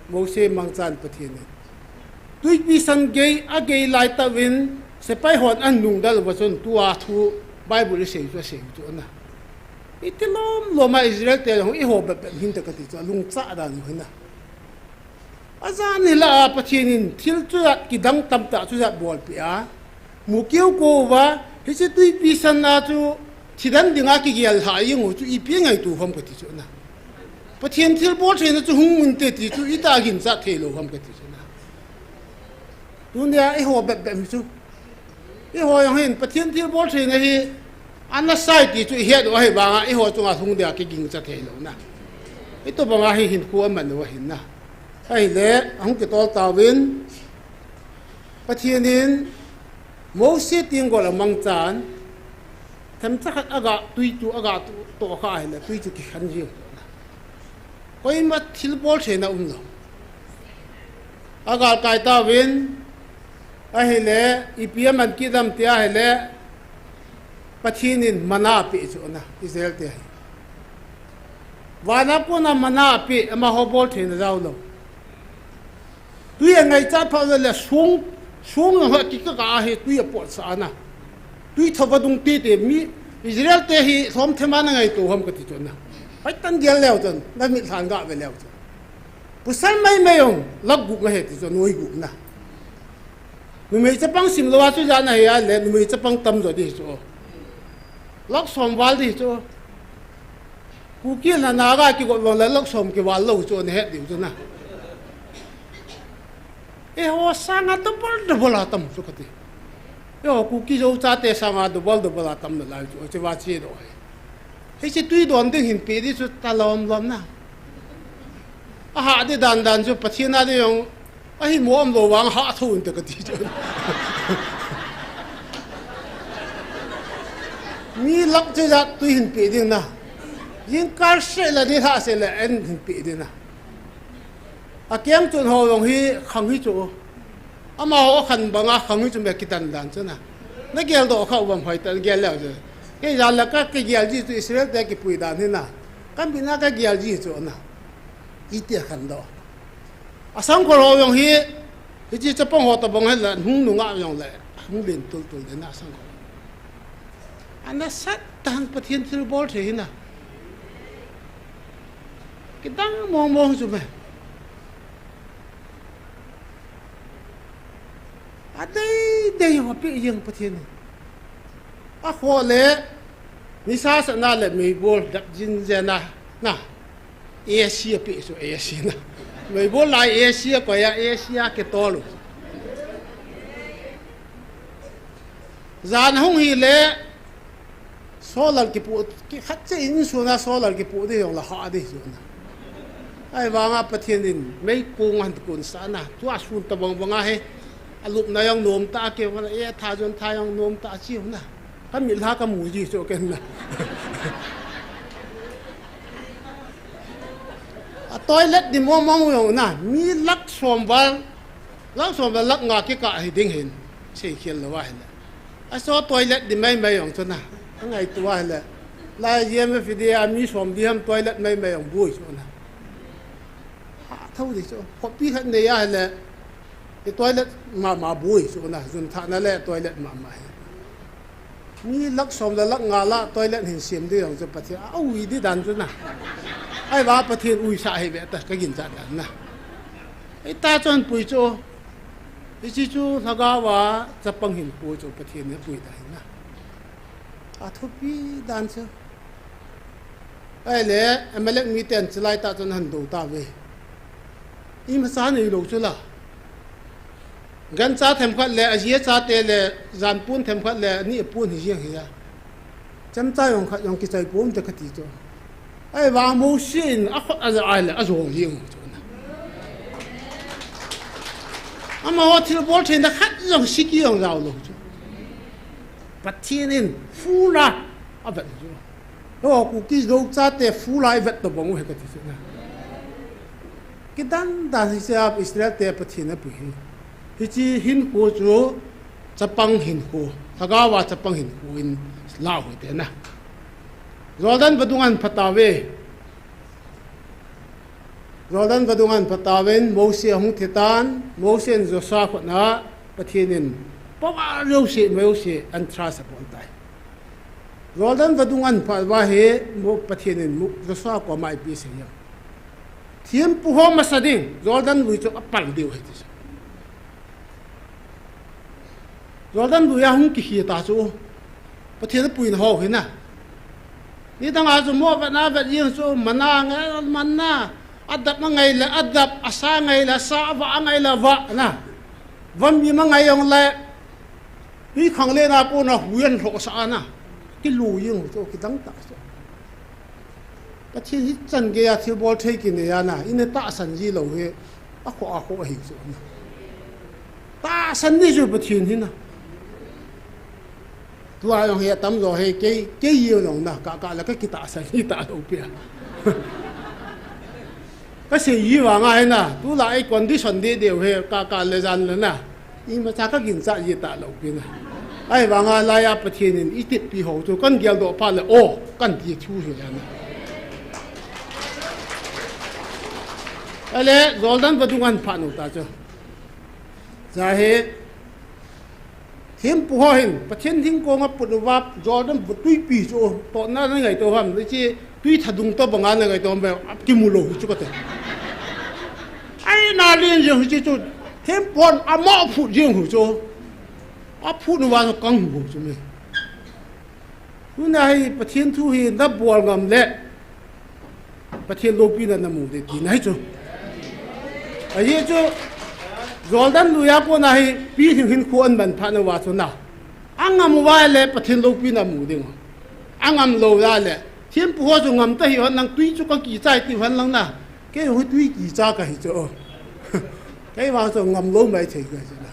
Mose mangchan Pathen in. Tuipi san gei, agei laitah uvin, sepai hon ahin nungdel uva chun tua thu Bible in asei chu asei chu ahi. Iti lom lom a Israel te hung eiho bep bep hinte kati chu alungchah dan u ahi. Ajan hilah a Pathen in thil chujat kidang tamtah chujat bolpeh a, mu keu kou uva, hiche tuipi san a chu thidan dinga kigel lhah jeng u chu ipi ngaito ham kati chu ahi. Pathen thilbol theina chu hung um inte ti chu itih a ginchat thei lou ham kati chu ahi. Tunia eiho bep bep hi chu. Eiho jong hin Pathen thilbol theina hi ana sai ti chu ihet u ahi vanga eiho chunga hung dia kigingcha thei lou ahi. Hitobanga hi hinkho aman u ahi. Ahile, ahung kitol tauvin, Pathen in Mose tenggol amangchan, themcha khat aga tui chu aga toh, tohkha ahile, tui chu kikhen jeng. Koima thilbol theina umlou. Agalkai tauvin, ahile, ipi aman kit ham tia ahile, Pathen in manna apeh chu ahi, Israel te hi. Vana kona manna apeh, amaho bol theina jaolou. Tui angaichat phat le song, song jong akikah a hi tui apotsah ahi. Tui thova dung tete mi Israel te hi lhomthem a na ngaito ham kati chu ahi. Hoitah in gel leu chun, namit lhan gave leu chun. Pasal maimai jong, lakh gup ahi ti chu, noi gup ahi. Numei chapang simlou a chu ijat ahi a le, numei chapang tamjo ding chu. Lakh som val ding chu. Kuki le Naga kigot vang le lakh som kival lou chu nahet diu chu ahi. Eiho sanga double double a tam chu kati. Eiho Kuki Zo chate sanga double double a tam nalai chu, hiche va chedoh ahi. Hiche tui don ding hin pe ding chu talom lom ahi. Ahah ding dan dan chu Pathen a ding jong ahimo umlou vang hah thou inte kati chu. Mi lakh cheh jat tui hin pe ding ahi. Jingkah seh le nilhah seh le an hin pe ding ahi. Akeng chun ho jong hi khang hi chu. Amaho akhen banga khang hi chu me kitan dan chu ahi. Nageldoh kha uvem hoitah in gel leu chu. Kei jal le ka, kagel ji chu Israel te kipui dan hi ahi. Kabitna kagel ji chu ahi. Iti akhen doh. Asangkhol ho jong hi, hiche chapang ho tobang hile, hung nungah jong le, hung len tultul ding ahi asangkhol. Ana sat tan Pathen thilbol thei hi ahi. Kidang mong mong chu me. Adei dei ho apeh jeng Pathen in. Akhoh le, nisa sahna le meibol dap jing jeng ahi. A C apeh chu A C ahi. Meibol lai A C akoi a, A C a kitol u. Jan ahung hile, solar kipoh, kikhat cheh in insung a solar kipoh ding jong le hah ding chu ahi. Ahivanga Pathen in meikong ahin konsah ahi. Tua sun tobang banga hi, alupna jong nomtah a keu ahi, e tha jon tha jong nomtah a cheu ahi. Kamit lha kamu ji chu ken ahi. A toilet ding mong mong jong ahi, mi lakh som val, lakh som val lakh nga kikah hi ding hin, seikhel lou ahile. Aso toilet ding maimai jong chu ahi, angaito ahile. Lai G M F D A mi som li ham toilet maimai jong boi chu ahi. Hah thou ding chu, khopi khat nei ahile. I toilet mama boi chu ahi, jun thahna le toilet mama hi. Mi lakh som le lakh nga la toilet hin sem ding jong chu Pathen a ui ding dan chu ahi. Ahivang Pathen uisah ahi ve ta kaginchat dan ahi. Hita chun pui chu. Hiche chu lhagao a chapang hinkho chu Pathen in apui dan ahi. Athupi dan chu. Ahile, Amalek miten chulai tah chun ahin dou tauve. Imacha neilou chu la. Gancha themkhat le, aji achate le, janpon themkhat le, ani apon hi jeng hi a. Chemcha jong khat jong kichai pon te kati chu. Ahivang Mose in akhut aja ahile, ajong jeng chu ahi. Amaho thilbol theina khat jong siki jong jaolou chu. Pathen in full a avet chu. Eiho Kuki Zo chate full a ivet tobang u ahi kati chu ahi. Kidan dan hiche a Israel te Pathen in apui hi. Hiche hinkho chu chapang hinkho, lhagao a chapang hinkho in lah u hite ahi. Jordan vadung ahin pha tauve. Jordan vadung ahin phat tauvin, Mose ahung thi tan, Mose in Joshua khut a, Pathen in power jouse, Mose in trust abol tai. Jordan vadung ahin phat uva hi, Mo-, Pathen in Mo-, Joshua koma ipi asei em? Thempu ho masa ding, Jordan lui chu apal diu ahi ti chu. Jordan lui a hung kikhel ta chu, Pathen apuina ho hi na. Nidang a chu mo vet na vet jeng chu, manna ngai, manna, adap angai le adap, asa angai le asa, avah angai le avah na. Vamim angai jong le, hikhang le na kona huiyin lhoh sa a na. Kilu jeng chu, kidang ta chu. Pathen hi chan gei a thilbol thei kinei a na, ina tahsan ji lou hi, akhoh, akhoh ahi chu na. Tahsan ni chu Pathen hi na. Tua jong hi atam jo hi, kei, kei jong na, ka, ka la ka kitahsan hi ta lou pi a. Ka sei ji vang a hi na, tu la ei condition deh deh u hi, ka, ka le jan le na. Imacha ka ginchat ji ta lou pi na. Ahivang a laiya Pathen in iteppi ho chu kan geldoh phat le, o, kan ti thu hi a na. Ahile, Jordan vadung ahin phat u ta chu. Cha hi, thempu ho hin, Pathen thingkong aput uva, Jordan va tuipi chu, totna na ngaito ham, hiche tui thadung tobang a na ngaito ham, akimu lou hi chu kati. Ai, na len jeng hiche chu, thempu hon ama aphut jeng u chu. Aphut uva chu kang u chu me. Tuna hi Pathen thu hi na bol ngam le, Pathen loupina na mu ding tina hi chu. Ajeh chu, Jordan lui a kona hi pilhing hinkho aman phat uva chu na. Angam uva le Pathen loupina mu ding. Angam lou uva le, thempu ho chu ngam ta hih un lang tui chu ka kichai tiu hen lang na. Kei hi tui kicha kahi chu. Kei vang chu ngam lou maithei kahi chu na.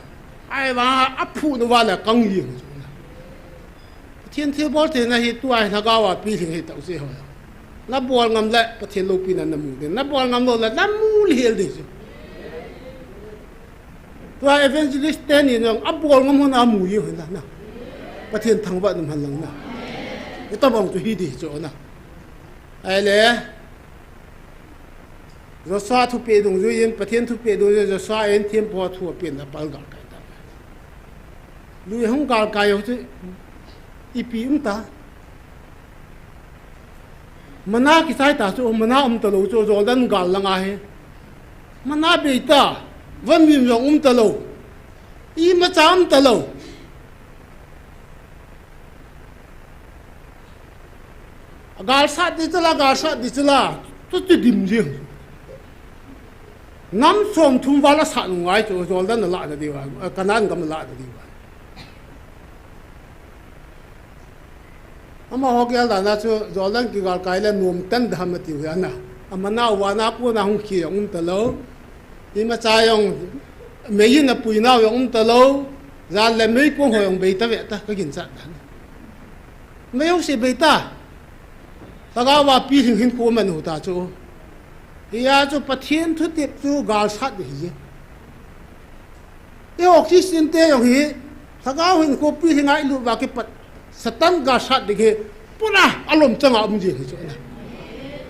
Ahivang a aphut uva le kang jeng chu na. Pathen thilbol theina hi tua hi lhagao a pilhing hi tau se ho. Na bol ngam le Pathen loupina na mu ding. Na bol ngam lou le na mu lhel ding chu. Tua evangelist teni jong abol ngam ho na mu jeng u hi na, na. Pathen thangvah in um hen lang na. Hitobang chu hi ding chu na. Ahile, Joshua thupeh dungjuiyin, Pathen thupeh dungjuiyin, Joshua in thempu ho thu apen a pal galkai ta. Lui hung galkai u chu ipi um ta. Manna kichai ta chu, manna um ta lou chu, Jordan gal lang a hi. Manna bei ta, vamim jong um ta lou. Imacha um ta lou. Galsat ding chu la, galsat ding chu la, chuti dim jeng. Nam som thum val asat u ngai chu, Jordan alah na diu va, Canaan gam alah na diu va. Amaho gel dan a chu Jordan kigalkai le nom tan dam atiu hi a na. Amanna uva na kona hung khi jong um ta lou. Imacha jong mei in apui nau jong um ta lou. Jan le meikong ho jong bei ta ve ta ka ginchat dan. Mei jouse bei ta. Lhagao a pilhing hinkho aman u ta chu. Hia chu Pathen thutep chu galsat ding ahi. Eiho Christian te jong hi, lhagao hinkho pilhing a ilut uva kipat, Satan galsat ding hi, pura alom chang a um jeng hi chu na.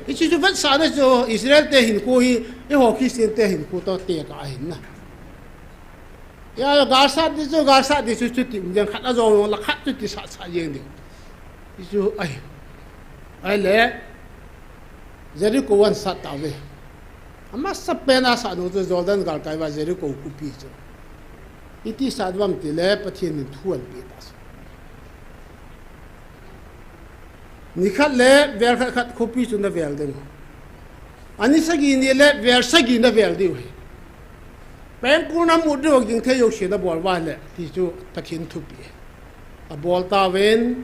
Hiche chu vetsahna chu Israel te hinkho hi, eiho Christian te hinkho toh tekah ahi na. Hia galsat ding chu, galsat ding chu, chuti um jeng, khat ajou jong le khat chuti sat sat jeng ding. Hichu ahi. Ahile, Jericho ahin sat tauve. Amasapen a asat u chu Jordan galkai uva Jericho khopi chu. Iti sat uvem tile Pathen in thu ahin pe ta chu. Nikhat le vel khat khat khopi chu na vel ding. Ani sagi ni le vel sagi na vel diu ahi. Pengkul na mut diu, ging thei jouse na bol uva le, ti chu Pathen thupi. Abol tauvin,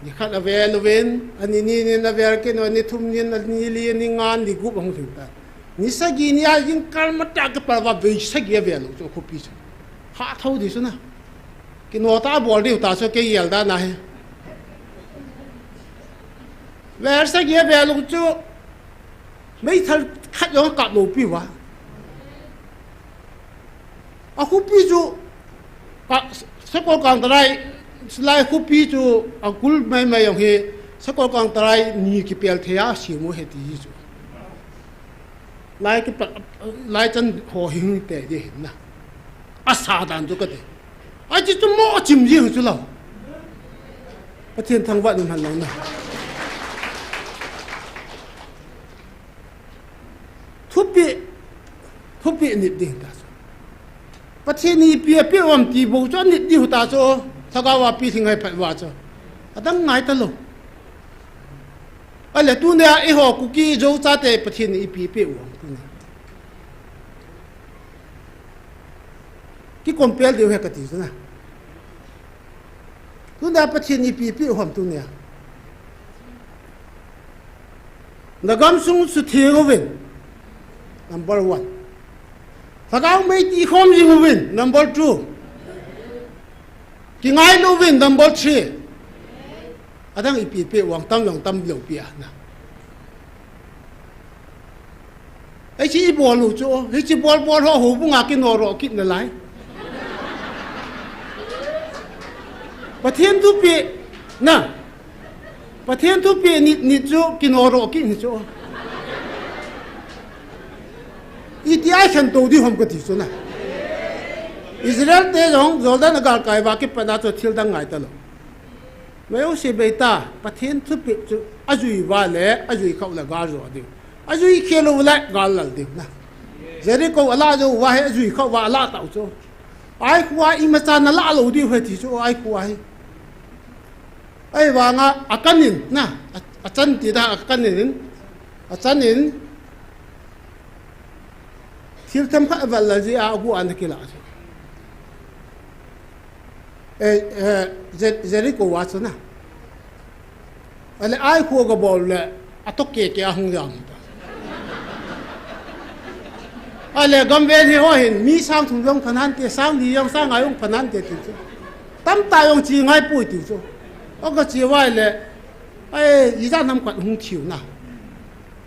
nikhat avel uvin, ani ni nin avel kit un, ani thum nin, ani li, ani nga, ani gup ahung lhing ta. Ni sagi ni a jingkah matah kipal uva vei sagi avel u chu khopi chu. Hah thou ding chu na. Kino tah a bol diu ta chu kei gel dan a hi. Vel sagi avel u chu meithal khat jong akap lou pi uva. Akhopi chu, ka, Sakol Kangtalai, Silai khopi chu, akul mai mai jong hi, Sakol Kangtalai ni kipel thei a sem u ahi ti hi chu. Lai kipat, lai chan ho hing te di hin na. Asa dan chu kati. Ai chi chu mo chim ji hu chu lo. Pathen thangvah in hal lo na. Thupi, thupi nit ding ta chu. Pathen in ipi apeh u ham ti bou chu anit ding u ta chu. Lhagao a pilhing hai phat uva chu. Adang ngai ta lo. Ale tunia eiho Kuki Zo chate Pathen in ipi apeh u ham tunia. Ki compare diu ahi kati chu na. Tunia Pathen in ipi apeh u ham tunia. Na gamsung sutheng uvin. Number one. Lhagao mei ti khom jing uvin. Number two. Kingailu uvin. Number three. Adang ipi apeh u ham tam jong tam lou pi a na. Hiche ibol u chu, hiche bol bol ho houbung a kinodoh kit nalai. Pathen thupeh na. Pathen thupeh nit nit chu kinodoh kit ni chu. Iti a khantou diu ham kati chu na. Israel te jong Jordan a gal kai uva kipat a chu thil dang ngai ta lo. Mei u si bei ta, Pathen thupeh chu ajui uva le, ajui khah u le gal jo diu. Ajui khel u le gal lal diu na. Jericho ala jou uva hi ajui khah uva ala tau chu. Ai khu a imacha na la lo diu ahi ti chu, ai khu a hi. Ahivanga akan in na, a, achan ti da akan in, achan in, thil themkhat aval lal ji a agu ana kila chu. Eh, eh, Je-, Jericho a chu na. Ale ai khu ga bol le, ato keke ahung jam ta. Ale gamvel hi ho hin, mi sang thum jong phanan te, sang li jong sang nga jong phanan te ti chu. Tamtah jong chi ngai poi ti chu. Aga chi uva le, ai, ijat ham khat hung thiu na.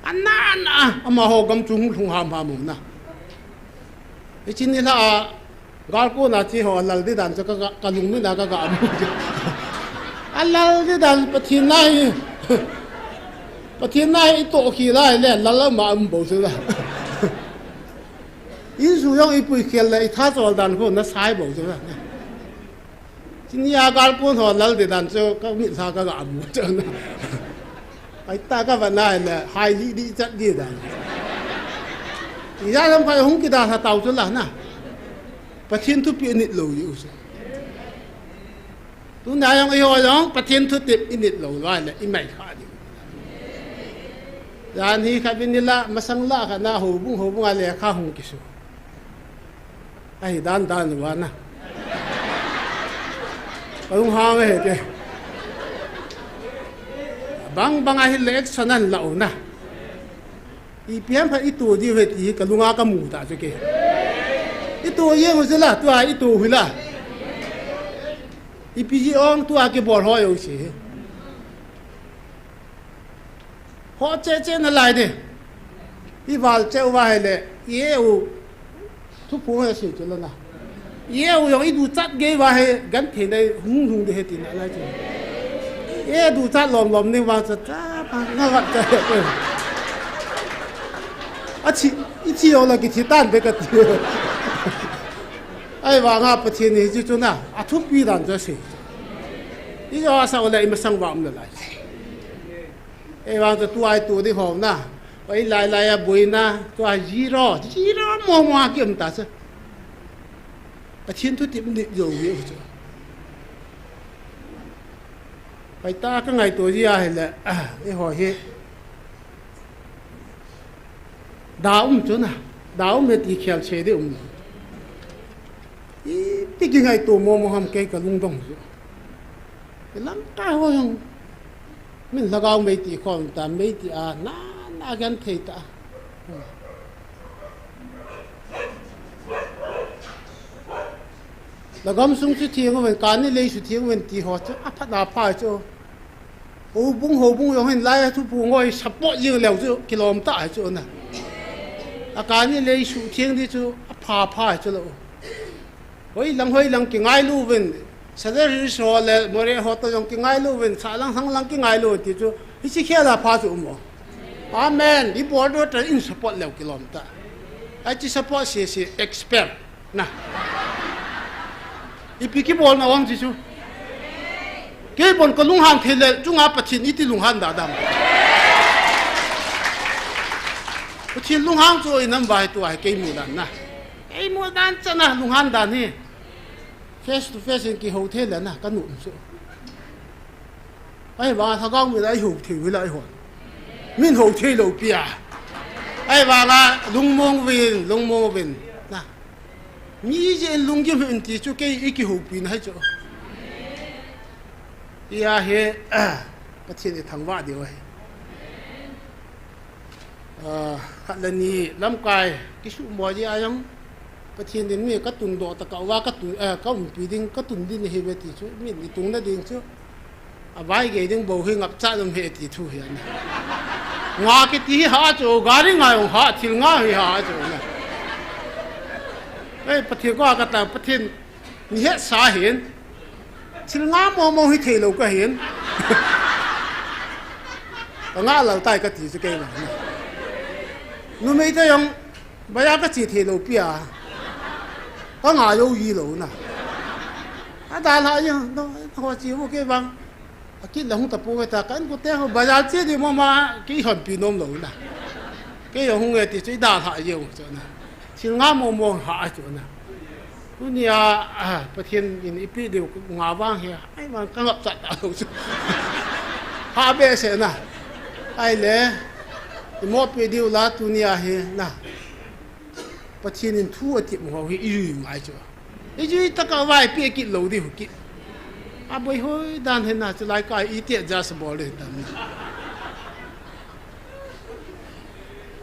Anan a, amaho gam chu hung lhung ham ham u na. Hiche ni la a, Gal kona chi ho lal di dan chu ka, ka, ka lungni na ka ga mu. A lal di dan Pathen na hi. Pathen na hi i toh khi lai le lal ma um bou chu la. Insu jong i pui khel le i tha chol dan khu na sai bou chu la. Chini a gal kon ho lal di dan chu ka mit sa ka ga mu chu na. Ai ta ka va nai le hai li di chat di dan. I ja lam ka hung ki da sa tau chu la na. Pathen thupeh nit lou diu chu. Tuna jong eiho jong Pathen thutep i nit lou lai le i mai kha diu. Jan hi kha vin ni la, masang la kha na houbung, houbung a lekha hung kisu. Ahi dan dan uva na. Ka lung hang e ke. Bang bang ahi le action an la u na. Ipi ham pha i to diu ve ti hi ka lunga ka mu ta chu ke. I to jeng u chu la, tua i to u hi la. Ipi jeh ong tua kibol ho jong si. Ho che che na lai de. I val che u va he le, i e u. Thuphong a sei chu la na. I e u jong i duchat gei va he, genthei nei hung hung de he ti na lai chu. I e duchat lom lom ni va cha cha pa na va cha. A thi, i thi jong la kithi tan be ka ti. Ahivanga Pathen hi chu chu na, a thupi dan chu sei. I jo a sa u le i masang va um la lai. Ahivang chu tua i to di ho na. Pai lai lai a boina, tua zero, zero mo mo a ki um ta chu. Pathen thutep nit jou ve u chu. Pai ta ka ngaito ji a hi le, ah, eiho hi. Da um chu na, da um he ti khel che di um. Ipi ki ngaito mo mo ham kei ka lungdong chu. Lamkai ho jong. Min lhagao mei ti khom ta, mei ti a, na, na genthei ta. Na gamsung sutheng uvin, kani lei sutheng uvin ti ho chu, aphat na pha chu. Houbung, houbung jong hin lai a thuphong ho hi support jing leu chu, kilom ta chu na. A kani lei sutheng di chu, apha pha chu lo. Hoi lang, hoi lang kingailu uvin, Saturday ho le, Moreh ho to jong kingailu uvin, sa lang, sang lang kingailu uvin ti chu, hiche khel a pha chu um o. Amen. Ibol doh ta in support leu kilom ta. Achi support sese expert na. Ipi kibolna ham ti chu. Keibon kalunghang thei le chunga Pathen iti lunghan da dam. Pathen lunghang chu inam vai tu ai kei mudan na. Kei mudan chana lunghan dan hi. Face to face in kihou thei le na kanu chu. Ahivanga lhagao mi la ihou thei uvin la ihon. Min hou thei lou pi a. Ahivanga lungmong uvin, lungmong uvin. Na. Mi jeh in lunggim hih un ti chu kei ikihoupi na hi chu. Tia hi, Pathen ithangvah diu ahi. Ah, khat le ni lamkai kisuhmo jeh a jong Pathen in mi katungdoh tah uva katun, eh, kaumpi ding, katun ding ahi ve ti chu, min itungna ding chu. Avai gei ding bou hi ngapcha nom he ti thu hi ana. Nga kiti hi ha chu, gari ngai ong ha, thil nga hi ha chu na. Ei, Pathen ko a kata, Pathen Ni hetsa hin. Thil nga momo hi thei lou ka hin. Ka nga lal tai kati chu kei vang. Numei te jong, bazar kache thei lou pi a. Ka nga jou ji lou na. Adalhah jeng, no, ho che vo kei vang. Akit le hung tapou ve ta, ka inkote ho, bazar che ding mama, kihonpi nom lou na. Kei jong hung e ti chu idalhah jeng chu na. Thil nga momo ha chu na. Tunia, ah, Pathen in eipeh diu nga vang hi, ahivang ka ngapcha talou chu. Ha behseh na. Ahile, imoh peh diu la tunia hi na. Pathen in thu atep ho hi ijui ngai chu. Ijui tah a vai peh kit lou diu kit. Aboi hoi dan hi na chu lai ka iti adjust bol ding tam.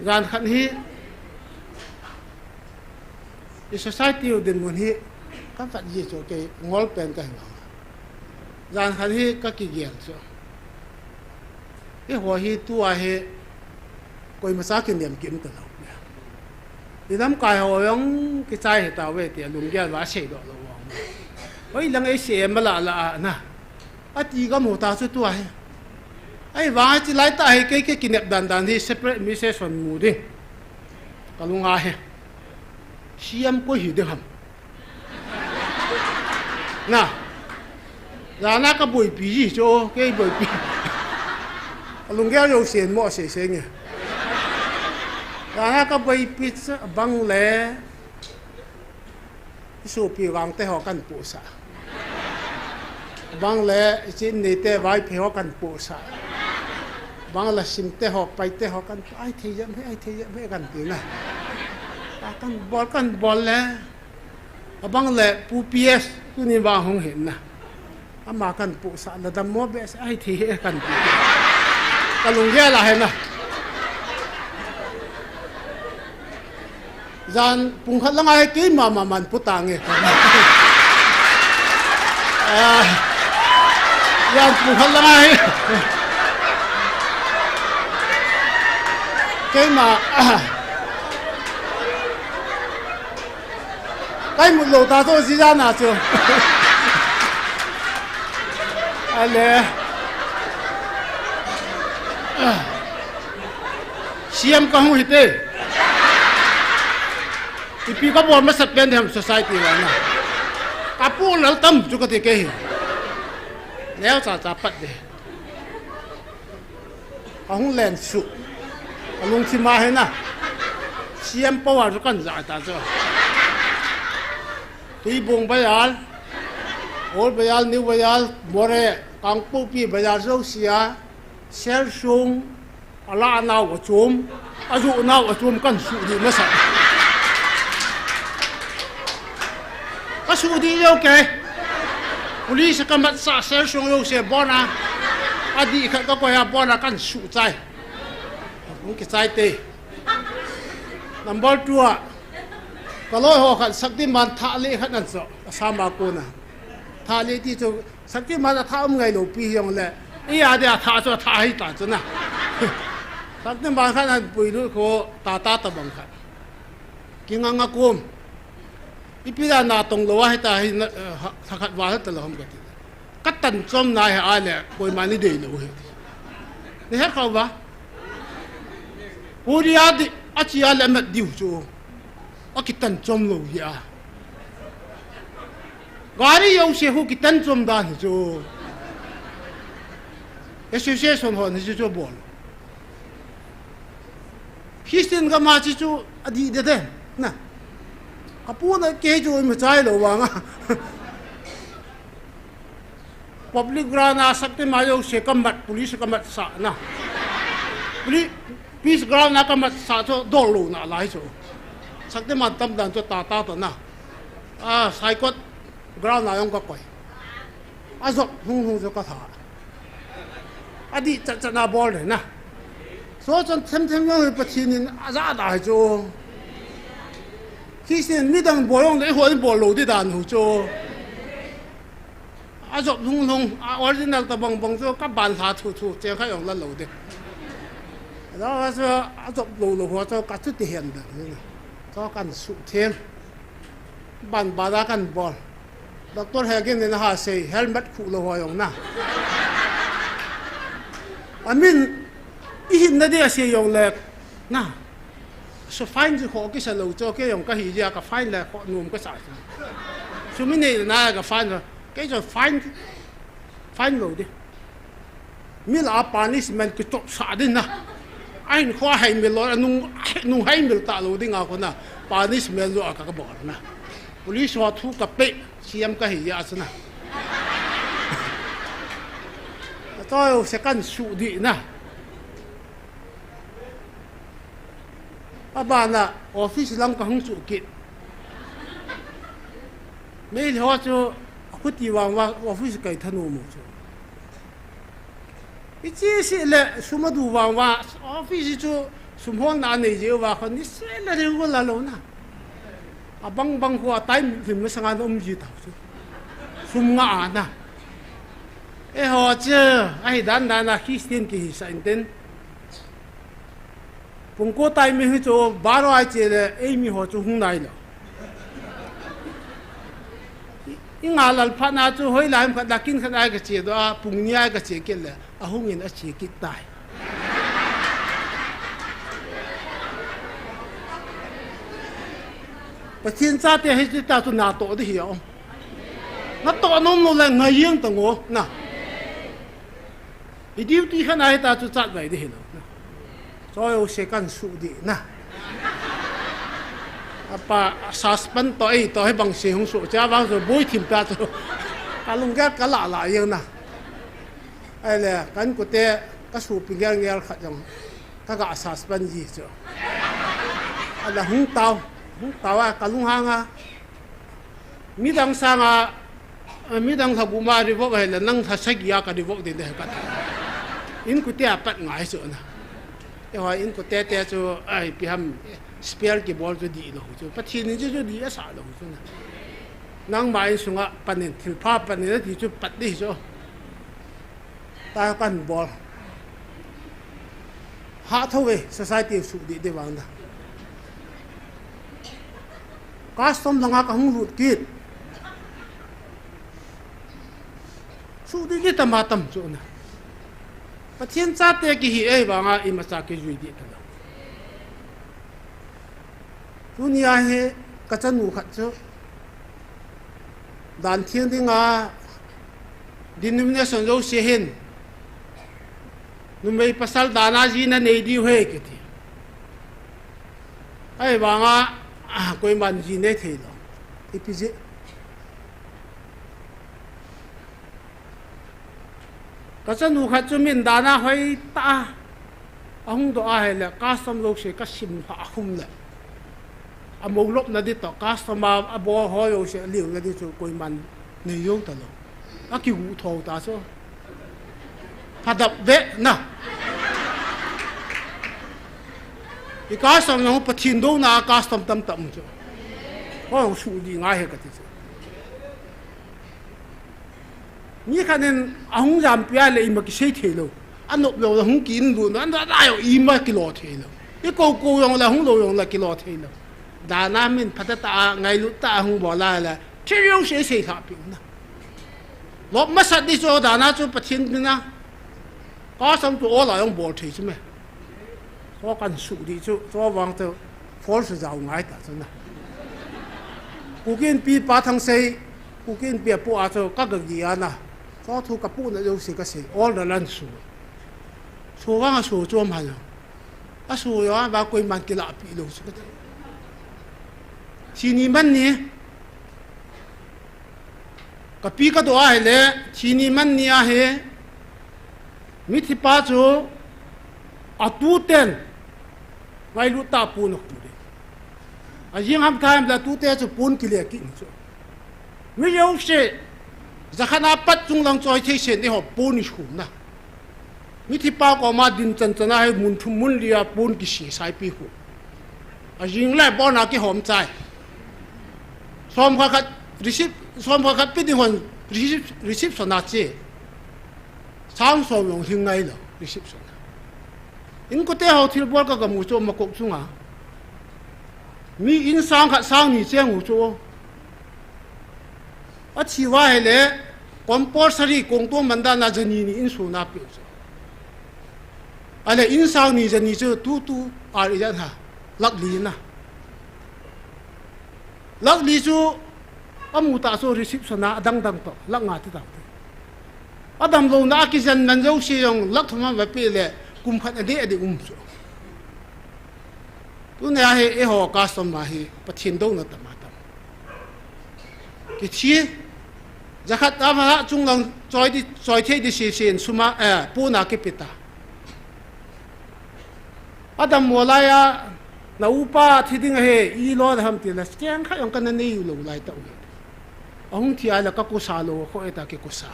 Jan khat hi, I society u dinmun hi, ka vet ji chu kei ngol pen ka hi vang. Jan khat hi ka kigel chu. Eiho hi tua hi, koima cha kinem kim ta lou. I lamkai ho jong kichai hi tauve tia lunggel va seidoh lou vang. Hoilang ei sei em la la a na. Ati ka mu ta chu tua hi. Ahivang a chi lai tah hi kei, kei kinep dan dan hi separate message hon mu ding. Ka lunga hi. C M koi hi ding ham. Na. Jana ka boipi ji chu, kei boipi. Ka lunggel jouse in mo sei sei nge. Jana ka boipi chu bang le. I sopi vangte ho kan pohsah. Bang le i chin neite Vaiphei ho kan pohsah. Bang le Simte ho, Paite ho kan, ai thei jep he, ai thei jep he kan ti na. A kan bol, kan bol le. Abang le Pu P S, tuni vang hung hin na. Ama kan pohsah la dammo behseh ahi thei e kan ti. Ka lunggel a hi na. Jan pung khat lang a hi keima ma man pu tange. Ah, jan pung khat lang a hi. Keima, ah. Ka imut lou ta chu, jijana chu. Ale. C M ka hung hite. Ipi ka bol masat pen dem society vang na. Ka pu lal tam chu kati kei hi. Neocha cha pat de. Ka hung len suh. Ka lungthim a hi na. C M power chu kan ja ta chu. Tuibong bazar, Old Bazar, New Bazar, Moreh, Kangpokpi bazar jouse a, Selsong, ala nau achom, ajoh nau achom kan suh ding masa. Ka suh ding jou kei. Police ka mat sa Selsong jouse bon a. Adih khat ka koi a bon a kan suh chai. Hung kichai te. Number two a, ka loi ho khat Shaktiman thah le khat an cho, Assam a kona. Thah le ti chu, Shaktiman a thah um ngai lou pi jong le. I a dia thah chu thah hi ta chu na. Shaktiman khat an pui lut kho, ta ta ta bang khat. Kinga nga kum. Ipi da na tong lou a hi ta hi na, eh, ha, thakhat va ta lou ham ka ti. Ka tan chom na hi a le, koima ni dei lou hi. Ni het kha va. Korea di, achi a le amat diu chu. Akitan chom lou hi a. Gari jouse hu kitan chom dan hi chu. Association hon hi chu chu bol. Christian gam a chi chu adih deh deh. Na. Kapu na kei chu ima chai lou vang a. Public ground a Shaktiman jouse kamat, police kamatsah na. Poli-, peace ground a kamatsah chu dol louna lai chu. Shaktiman tam dan chu tata to na. A, Saikot ground a jong kakoi. Ajop hung hung chu katha. Adih chat chat na bol deh na. Chu chun them them jong hi Pathen in ajah da hi chu. Christian midang bol jong le eiho in bol lou ding dan hi chu. Ajop lhung lhung, a original tabang bang chu kaban lha thu thu, cheng kha jong la lou ding. Ajop chu, ajop lou lou ho chu kachuti hen ding. Chu kan suhtheng. Ban ban a kan bol. Doctor Hegin in aha sei, helmet khuh lou ho jong na. Amin, ihinna ding asei jong le, na. So fine chu kho kisa lou chu, kei jong kahi jeh a ka fine le kho nom kasa chu. Sum inei na ka fine chu, kei chu fine, fine lou ding. Mi lah a punishment kichopsah ding na. Ahin kho heimil lou, anung, nung heimil talou ding a kona. Punishment lou a ka, kabol na. Police ho thu kape, C M kahi jeh a chu na. Ato jouse kan suh ding na. Abana office lang kahung suh kit. Meitei ho chu akhuti vang vang office kai thanom u chu. Iche seh le sum adu vang vang office chu sum holna anei jeh uva kho niseh le regular lou na. Abang bang khu a time lim masanga na um ji tau chu. Sum nga a na. Eiho chu ahi dan dan a Christian kihisah intin. Pung ko timing hi chu baro a che le eimi ho chu hung nai lou. I, i nga lal phat na chu hoilai ham khat a kin khat a kache doh a, pung ni a kache kit le, ahung in ache kit tai. Pathen chate hi chu ta chu natoh ding hi a um. Natoh nom lou le ngai jeng tan o, na. I duty khat a hita chu chatvai ding hilou. Choi o se kan suh ding na. Apa, suspend to ei to hi bang se hung suh cha bang chu boi thim ta chu. Ka lunggel ka la la jeng na. Ahile, ka inkote ka suhpi ngel ngel khat jong ka ga suspend ji chu. Ahile hung tao, hung tao a ka lunghang a. Midang sanga, eh, midang lha gup ma revoke ahile, nang lha sagi a ka revoke ding ding ka ti. Inkote a pat ngai chu na. Eiho inkote te chu, ai, ipi ham, spell kibol chu dihlou chu. Pathen in chu, chu dih asah lou chu na. Nangma insunga pan in, thilpha pan in ati chu pat ding chu. Ta kan bol. Hah tho ve, society suh ding ding vang da. Custom langa ka hung lut kit. Suh ding ding tam a tam chu na. Pathen chate kihi ei vanga imacha kijui ding talou. Tunia hi ka chanu khat chu dan theng dinga denomination jouse hin numei pasal dan a jina nei diu ahi kiti. Ahivanga, ah, koiman ji nei thei lou. Ipi jeh. Ka chanu khat chu min dan a hoitah a ahung doh ahile, custom jouse ka sim lhah khum le. Amou lopna ding toh, custom a, abol ho jouse, aliuna ding chu koiman nei jou talou. Akiguh tho ta chu. Phadap ve na. I custom na hu Pathen douna a custom tamtah um chu. Ho suh ding ngai ahi kati chu. Mi khat in ahung jampi a le ima kisei thei lou. Anop lou le hung ki in lut na, ana da jong ima kilo thei lou. I kou kou jong le hung lou jong le kilo thei lou. Dan a min phatah tah a, ngailut tah a hung bol a le, thil jouse sei lhah peh na. Lop masat ding chu dan a chu Pathen ding a. Custom chu ol a jong bol thei chu me. Chu kan suh ding chu, chu vang chu false jao ngai ta chu na. Kuki Inpi Pa Thangsei, Kuki Inpi a pu a chu ka gagi a na. Chu thu ka pu na jouse ka sei, all the land su. Su vang a su chu ma na. A su yo a ba koiman kilah pi lou chu ka ti. Chi ni man ni. Ka pi ka do a hi le, chi ni man ni a hi. Mithi pa chu a tu ten. Ngailut ta pun a khu de. A jing ham time la tu te chu pun kile ki chu. Mi yo se. Jakhat a pat chung lang choi thei sen de ho pun i khu na. Mithi pa koma din chan chan a hi mun thum mun li a pun kisi sai pi khu. A jing le bon a kihom chai. Som kha khat receive, som kha khat pi ding hon receive, receive sona che. Sang som long hing ngai lo, receive sona. In ko te ho thil bol ka ga mu chu ma kok chunga. Mi in sang khat sang ni cheng u chu. A thi va hi le, compulsory kong tu man dan a jani ni in su na pi chu. A le in sang ni jani chu tu tu a ri jan ha. Lak li na. Lak li chu a mu ta chu receive sona a dang dang to. Lak nga ti ta. A dam lo na a ki jan nan jo si jong lak thum a va pi le kum khat a de a de um chu. Tuni a hi eiho custom a hi Pathen douna tam a tam. Kithi, jakhat a ma chung lang choi di, choi thei di si si in suma, eh, puna kipe ta. A dam mo lai a, na upa thi ding a hi, i lo da ham ti la, keng kha jong ka na nei u lo lai ta u. A hung thi a la ka kusa lo, kho e ta ki kusa.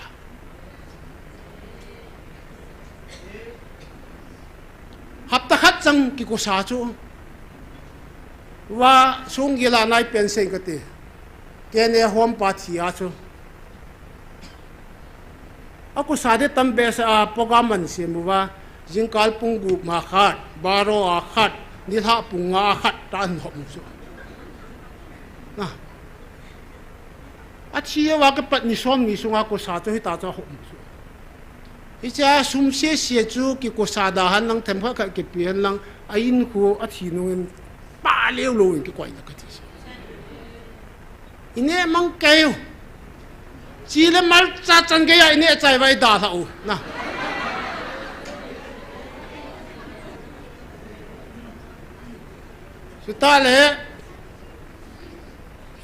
Hapta khat chang kikusa chu. Va sung gila nai pen sei ka ti. Kene hom pa thi a chu. A kusa de tam be sa a program man se mu va. Jingkal pung gup ma khat, baro a khat, nilha pung nga a khat ta an hom chu. Na. A thi a va ka pat ni som ni sunga kusa chu hita chu hom chu. Hicha sum se se chu kikusa da han lang them kha kha kipi han lang a in khu a thi nung in pa leu lo in kikoi na ka ti se. Ine mang kayo. Chi le mal cha chan gei a ine chai vai da hla u. Na. Chuta le.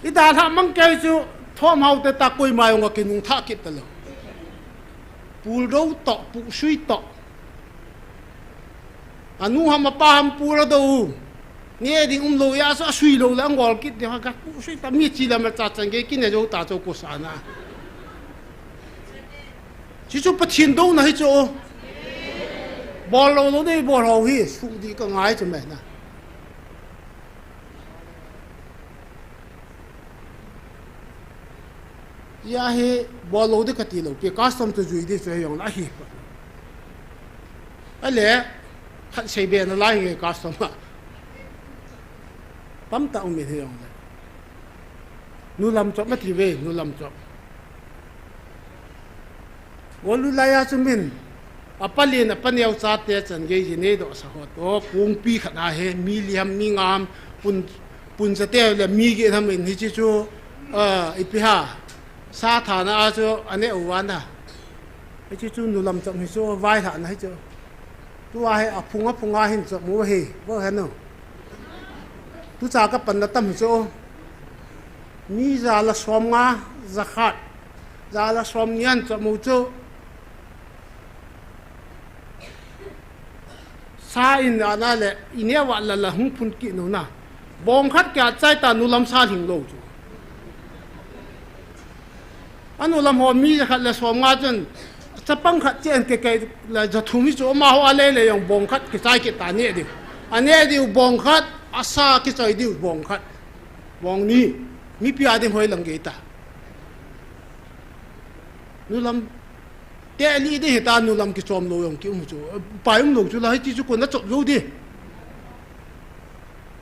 I da hla mang kayo chu thom hau te ta koima jong a kinung tha kit ta lo. Pul do to, pu sui to. Anu ham apa ham pura do. Ni e ding um lo ya sa sui lo la ngol kit de ha ka pu sui ta mi chi la ma cha chan ge kin e jo ta cho ko sa na. Chi chu Pathen douna hi chu. Bol lo lo de bol ho hi su di ka ngai chu me na. Ya hi bol lo de ka ti lo, pi custom to jui de chu jong la hi. Ale, khat sei be na lai nge custom a. Tam ta um in he jong le. Nu lam chop ma ti ve, nu lam chop. Golui lai a chu min, a palin, a paneo chate chan gei ji nei do sa ho to, kung pi khat a he, mi liam, mi ngam, pun, pun chate le mi ge nam in hi chi chu, a, ipi ha, sa tha na a chu, a ne u wa na. Hi chi chu nu lam chop hi chu, vai hla na hi chu. Tu a hi a phung a phung a hin chop mu hi, vo he no. Tu cha ka pan na tam hi chu. Mi za la som nga, za khat. Za la som nian chop mu chu. Sa in ana le, i ne wa la la hung phun ki no na. Bong khat kya chai ta nu lam sa hing lo chu. Anu lam ho mi khat le som nga chun, chapang khat chen ke ke le za thum hi chu ma ho a le le jong bong khat ki chai ki ta ne diu. A ne diu bong khat, a sa ki choi diu bong khat. Bong ni, mi pi a ding hoi lang ge ta. Nu lam te li de he ta nu lam ki chom lo jong ki um chu. Pai um lo chu la hi ti chu ko na chop lo di.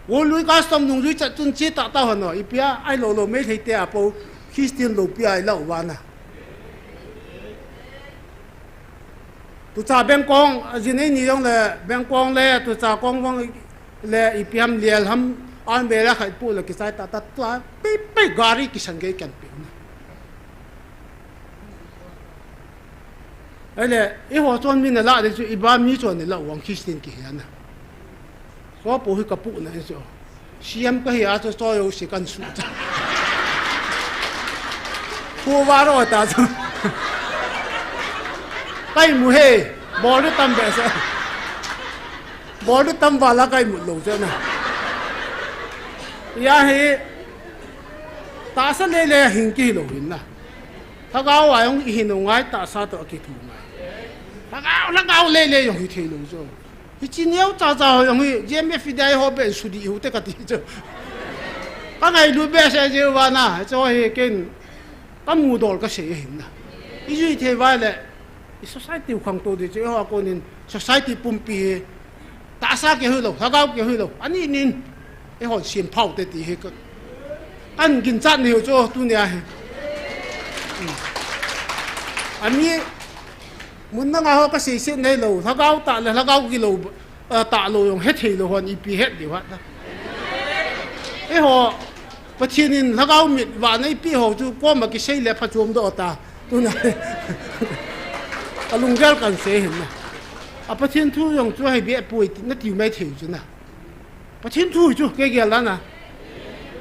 Wo lui custom nung lui chat chun chi ta ta hano, i pia ai lo lo me thei te a po, Christian lo pia ai lo wa na. Tucha bengkong, ajin eini jong le bengkong le, tucha kong vang le, ipi ham lial ham, an be la khai pu le kichai ta ta tua, pei pei gari kisan gei kan pe na. Ai le, i ho chon mi na la de chu, i ba mi chon ni la wang Christian ki hian na. Ko pu hi ka pu na chu. Siam ka hi a chu, cho yo si kan su cha. Pu va ro ta chu. Kai mu he, bol ri tam be sa. Bol ri tam va la kai mu lo cha na. Ya hi, ta sa le le hin ki lo hin na. Lhagao a jong i hin u ngai, tahsa toh a kithu ngai. Lhagao, lhagao lele jong hi thei lo chu. Hichi neo cha cha ho jong hi, G M F D I ho ben sudi hu te ka ti chu. Ka ngailut be se jeh uva na, chu hi ken ka mudol ka sei ahin na. I jui thei vai le, i society u khangtou ding chu, eiho a konin society pumpi hi, tahsa keu hilou, lhagao keu hilou, ani nin, eihon siam phau te ti hi ka, kan ginchat nei u chu, tuni a hi. Hmm. Ani, mun dang a ho ka seiset nei lou, lhagao tah le lhagao kilou, ah, tah lou jong hethei lou hon ipi het diu ham. Eiho, Pathen in lhagao mit vahna eipeh ho chu koma kisei le phachom doh ta. Tuna. Ka lunggel kan sei hin na. A Pathen thu jong chu hei beh poi ti, na tiu mai thei chu na. Pathen thu chu kei gel la na.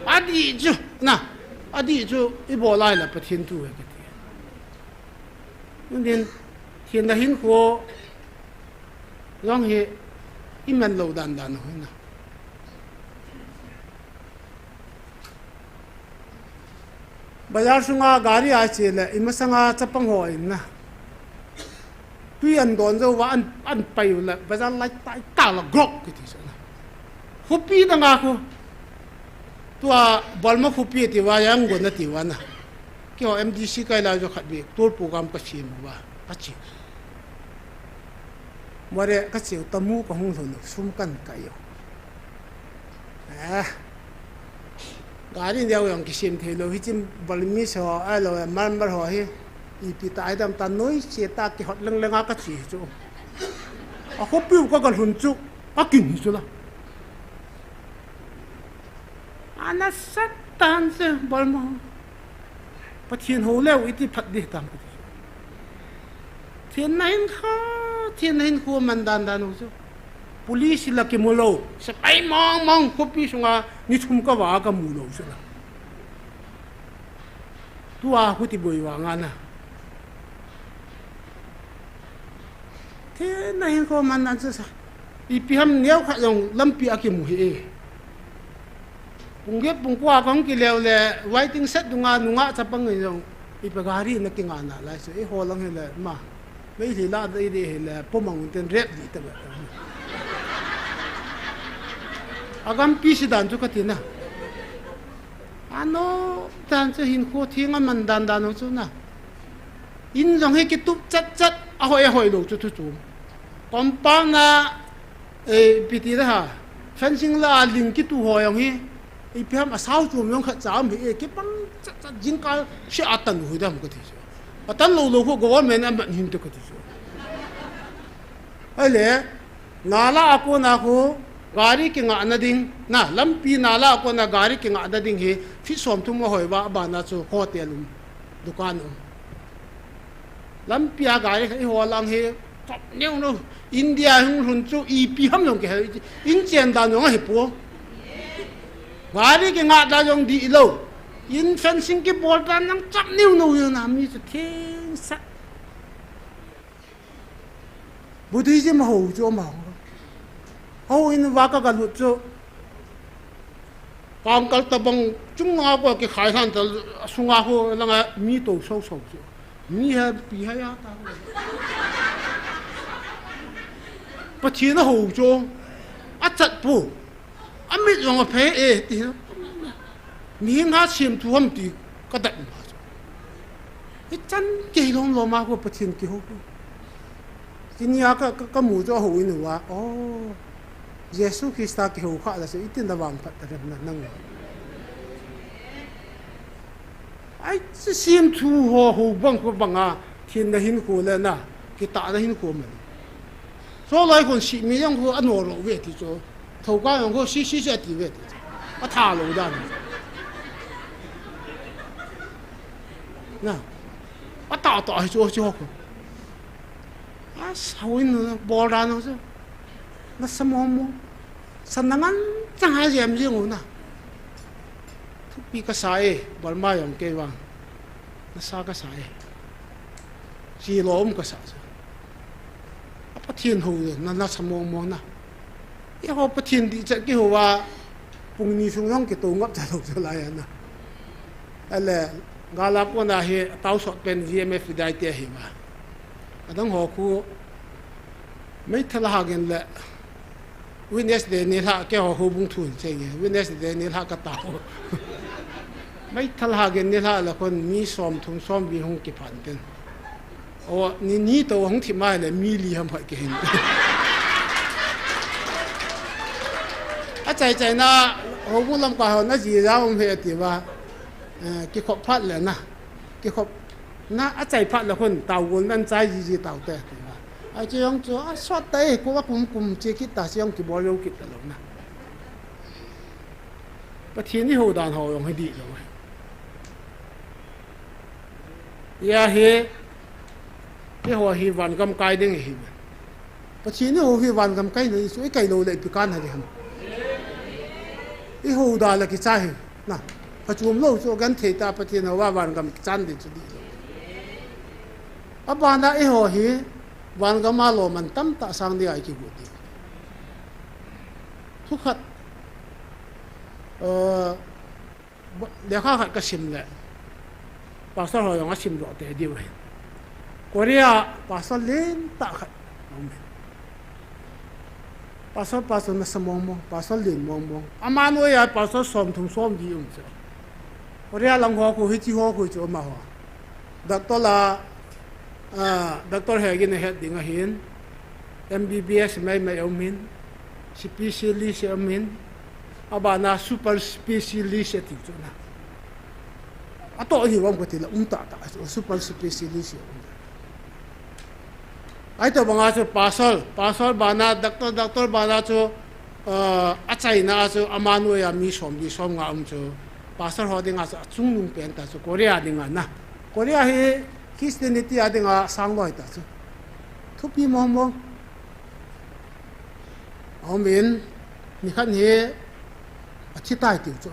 Adih chu na. Adih chu i bol lai la Pathen thu hei ka ti. Nun din, thian na hin kho. Jong hi i man lou dan dan ho na. Bazar sunga gari a che le, i masanga chapang ho in na. Tui an don jou va an, an pai u le, bazar lai tai ta la grok kiti sa na. Khopi dang a khu. Tua Burma khopi ti va Yangon na ti va na. Keiho M D C kai lai jo khat beh, tour program ka siam u va, ka che u. Mare ka che u, tamu ka hung lhun u, sum kan kai u. Eh. Gari neo jong kisem thei lou, hichun Burmese ho, ahilou le Myanmar ho hi, ipi ta, aidam ta, noi che ta, kihot leng leng a ka che chu. A khopi u ka ga lhun chu, ka kin hi chu la. Ana sat tan se Burma. Pathen ho leu iti phat ding tam ka ti. Thian na hin kho, thian na hin kho man dan dan u chu. Police la kimu lou, sepai mong mong khopi sunga ni thum ka va ka mu lou chu la. Tua khu ti boi vang a na. Thian na hin kho man dan chu sa. Ipi ham neo khat jong lampi a kimu hi e. Pung get pung ko a kong kileu le waiting shed dunga nungah chapang in jong ipi gari na kinga na lai chu. Eiho lang hi le ma. Meitei la dei dei hi le pomang un ten rep di ta ba. A gampi si dan chu ka ti na. Ano dan chu hin kho thing a man dan dan u chu na. In jong hi kitup chat chat, a hoi a hoi lou chu thu chu. Compound a, eh, ipi ti da ha. Fencing la a ling kitu ho jong hi. Ipi ham a sao chu jong khat cha um hi, eh, kipang chat chat jingkal se a tan u hi dam ka ti chu. A tan lou lou khu government a man hin te ka ti chu. Ahile, nala a kona khu, gari kingah na ding, na, lampi nala a kona gari kingah na ding hi, feet som thum a hoi va, a bana chu hotel um, dukan um. Lampi a gari kha i hol ang hi, chap neu neu, India hung lhun chu, ipi ham jong kihel, in chen dan jong ahi poi. Gari kingah dan jong dih lou. In fencing kibol dan jong chap neu neu jong na mi chu theng sat. Buddhism a ho chu ama ho. Ho in va ka ga lut chu. Kangkal tabang chunga ko kikhai han ta sunga ho langa mi to so so chu. Mi ha pi ha ya ta. Pathen a ho chu. A chat pu. A mit jong a phe e ti. Mihem a siam thu ham ti ka dai ma chu. Hichan kei lom lom a ko Pathen kihou ko. Tuni a ka, ka, ka mu chu a hou in uva. Oh. Jesu Christa kihou kha la chu itin na vangphat ta dem na nang. Ai, chu siam thu ho hou bang ko bang a, thian na hin ko le na, kitah na hin ko man. Chulai khun si mi jong khu ano lou ve ti chu. Thoka jong khu si si si ati ve ti chu. Atha lou dan. Na. Atah tah hi chu chu khu. Asa hoi nu bol dan chu. Nasa mong mong. Sa nangan chang ha jem jing u na. Thupi kasa e, Burma jong kei vang. Nasa kasa e. Chi lom kasa chu. A Pathen hou na, nasa mong mong na. Eiho Pathen dihchet kihou a, pung ni sung jong kitou ngap cha lou chu lai a na. Ale, gala kona hi, atao sot pen G M F dai te hi ma. Adang ho khu, meithal ha gen le, Wednesday ni lha, keiho houbung thu hin cheng e. Wednesday ni lha katao. Meithal ha gen ni lha le khun mi som thum som vi hung kiphan ten. O, ni, ni to hung thi mai le mi li ham hoi kihin. Achai chai na, houbung lamkai ho na ji ja um he ti va. Eh, kikhop phat le na. Kikhop na achai phat le khun tao gol nan chai ji ji tao te ti va. Ai chu jong chu asot tai, ku a kum kum che kit ta, che jong kibol jou kit ta lou na. Pathen ihou dan ho jong hi dih lou. Ahi, eiho hi vangam kai ding ihi. Pathen ihou hi vangam kai na i chu ikai lou le ipi kan ha ding ham. Ihou da le kicha hi. Na, phachom lou chu genthei ta Pathen hou a vangam kichan ding chu dih lou. Abana eiho hi vangam a lou man tamtah sang ding a ikigot ding. Thu khat, eh, lekha khat kasim le, pastor ho jong asim doh te diu ahi. Korea pastor lentah khat aum e. Pastor, pastor nasa mong mong, pastor len mong mong. Ama noiya pastor som thum som vi um chu. Korea lang ho khu hichi ho khu chu amaho. Doctor la, ah, doctor he gin a het ding ahin, M B B S mai mai aum in, specialist aum in, abana super specialist ati chu na. Atoh hi vang kati la um tah tah, super specialist aum. Ahi tabanga chu pastor, pastor bana, doctor, doctor bana chu, ah, achaina chu ama noiya mi som vi som nga um chu. Pastor ho dinga chu achungnung pen ta chu Korea dinga na. Korea hi Christianity a dinga sang loi ta chu. Thupi mong mong. Aum in, nikhat hi athi tai tiu chu.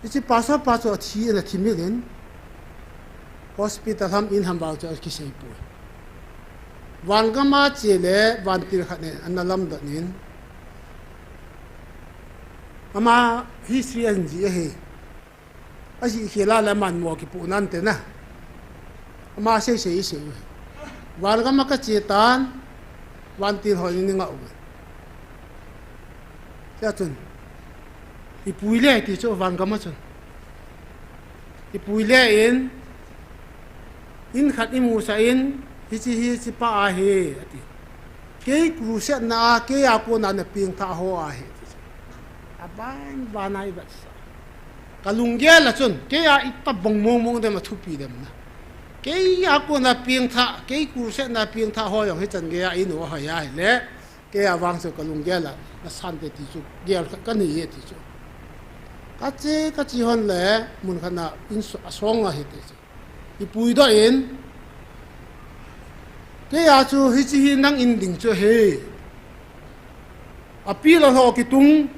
Hichi pastor pa chu athi in athi mil in, hospital ham in ham vang chu akisei poi. Vangam a che le vantil khat in ana lamdot in, ama history ahin ji ahi. Ajih khel a le aman mo kipoh nan te na. Ama sei sei i sei u. Vangam a kache tan, vantil hon in i ngah uve. Tia chun, i pui le ti chu vangam a chun. I pui le in, in khat i musah in, hichi hi hichi pa ahi, ati. Kei crusade na a, kei a kona na pengthah ho ahi, ati. Aban ban a i vetsah. Ka lunggel a chun, kei a i tabang mong mong dem a thupi dem na. Kei a kona pengthah, kei crusade na pengthah ho jong hichan gei a i nu a hoi a hile. Kei a vang chu ka lunggel a, na san te ti chu, gel khat ka nei e ti chu. Ka che, ka che hon le, mun khat na in so-, a song ahi ti chu. I puidoh in, kei a chu hichi hi nang in ding chu ahi. A pillar ho kitung,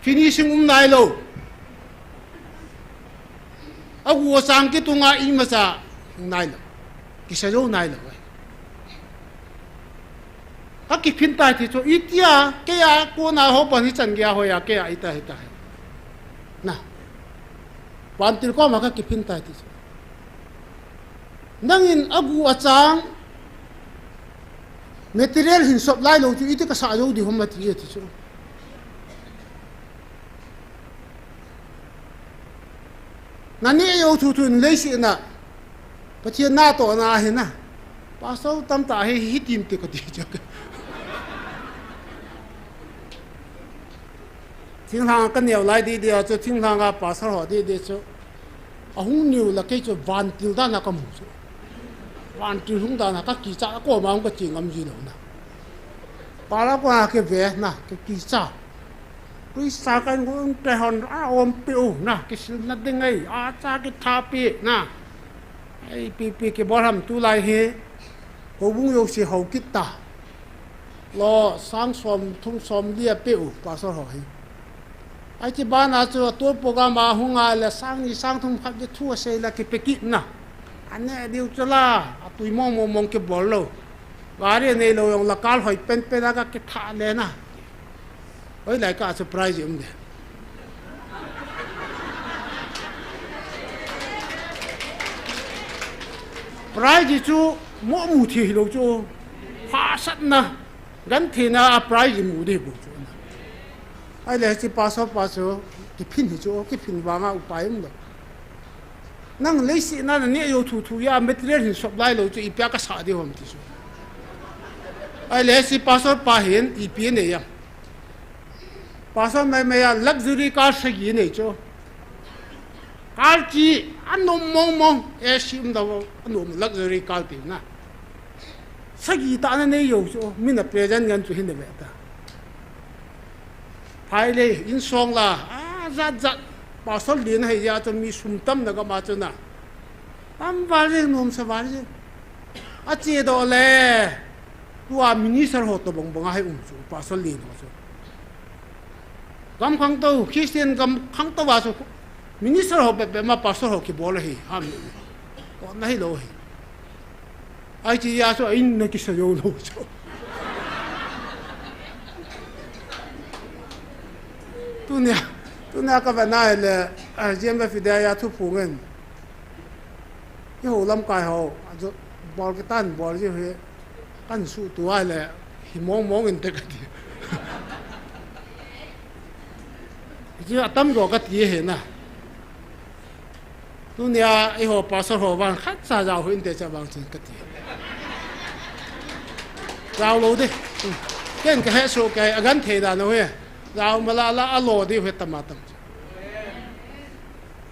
finishing um nailou. A gu a chang kitung a imacha hing nailou. Kisa jou nailou. Ka kiphin tai ti chu, itia, kei a kona ho pan hichan gei a hoi a, kei a ita hita hi. Na. Vantil koma ka kiphin tai ti chu. Nangin a gu a chang material hin sop lai lou chu iti ka sah jou di hom ati e ti chu. Na neh jou thuthu in leiset na Pathen natohna ahi na. Pastor tamtah hi hitin ti kati chu. Thinglhang a ka neo lai didi a chu, thinglhang a pastor ho didi chu. Ahung neo la kei chu vantil dan a ka mu chu. Vantil hung dan a ka kicha, a koma hung ka che ngam ji lou na. Para ko a ke ve na, ke kicha. Krista kan ko te hon a om pe u na, ke sil na ding ai, a cha ke tha pe na. Ai pi pi ke bol ham tu lai he. Ko bung yo se ho kit ta. Lo sang som thum som li a pe u, pastor ho hi. Ai ti bana chu a tour program a hung a le sang ni sang thum khat le thu a sei la kipe kit na. A ne diu chu la, a tui mong mong mong kibol lou. Gari nei lou jong la kal hoi pen pen a ka kitha le na. Hoi lai ka chu prize um de. Prize chu mo mu thi hi lou chu. Pha sat na. Gan thi na a prize mu de bu chu na. Ai le chi pastor pa chu, kiphin hi chu, kiphin vanga upai um lou. Nang leiset na na ne jou thu thu a material hin sop lai lou chu ipi a ka sa diu ham ti chu. Ai le chi pastor pa hin ipi nei a. Pastor mai mai a luxury car sagi nei chu. Car chi a nom mong mong, A C um dau a nom luxury car ti na. Sagi ta na nei jou chu, mi na present ngan chu hin na ve ta. Phai le, in song la, a, zat zat, pastor li na hei ya chu mi sum tam na gam a chu na. Tam val jeng, nom sa val jeng. A che do le, tua minister ho to bang bang a hei um chu, pastor li na chu. Gam khang to, Christian gam khang to va chu, minister ho pe pe ma pastor ho kibol hi, ham. Ko na hi lou hi. Ai chi ya chu a in na kisa jou lou chu. Tunia, tunia ka va na le, a, G M F India a thu phung in. Hi ho lamkai ho, a jo, bol kitan, bol ji hi. Kan su tu ai le, hi mong mong in te ka ti. Ji a tam jo ka ti he na. Tunia, eiho pastor ho vang khat cha jao hinte cha vang chin ka ti. Jao lou de. Ken ka he so ka a gan thei da no he. Jao ma la la a lo de he tam a tam.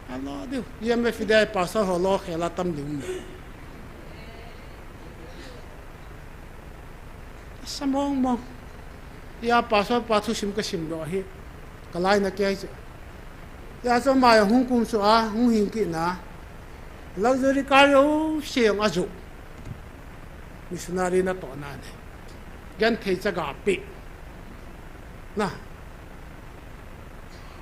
A lo de. Yem me fidei pastor ho lo khela tam de um. Sa mong mong. Ya pastor pa thusim ka sim doh hi. Ka lai na kei chu. Ya chu mai hung kum chu a, hung hing kit na. Luxury car jouse jong a ju. Missionary na toh na ne. Genthei cha ga pe. Na.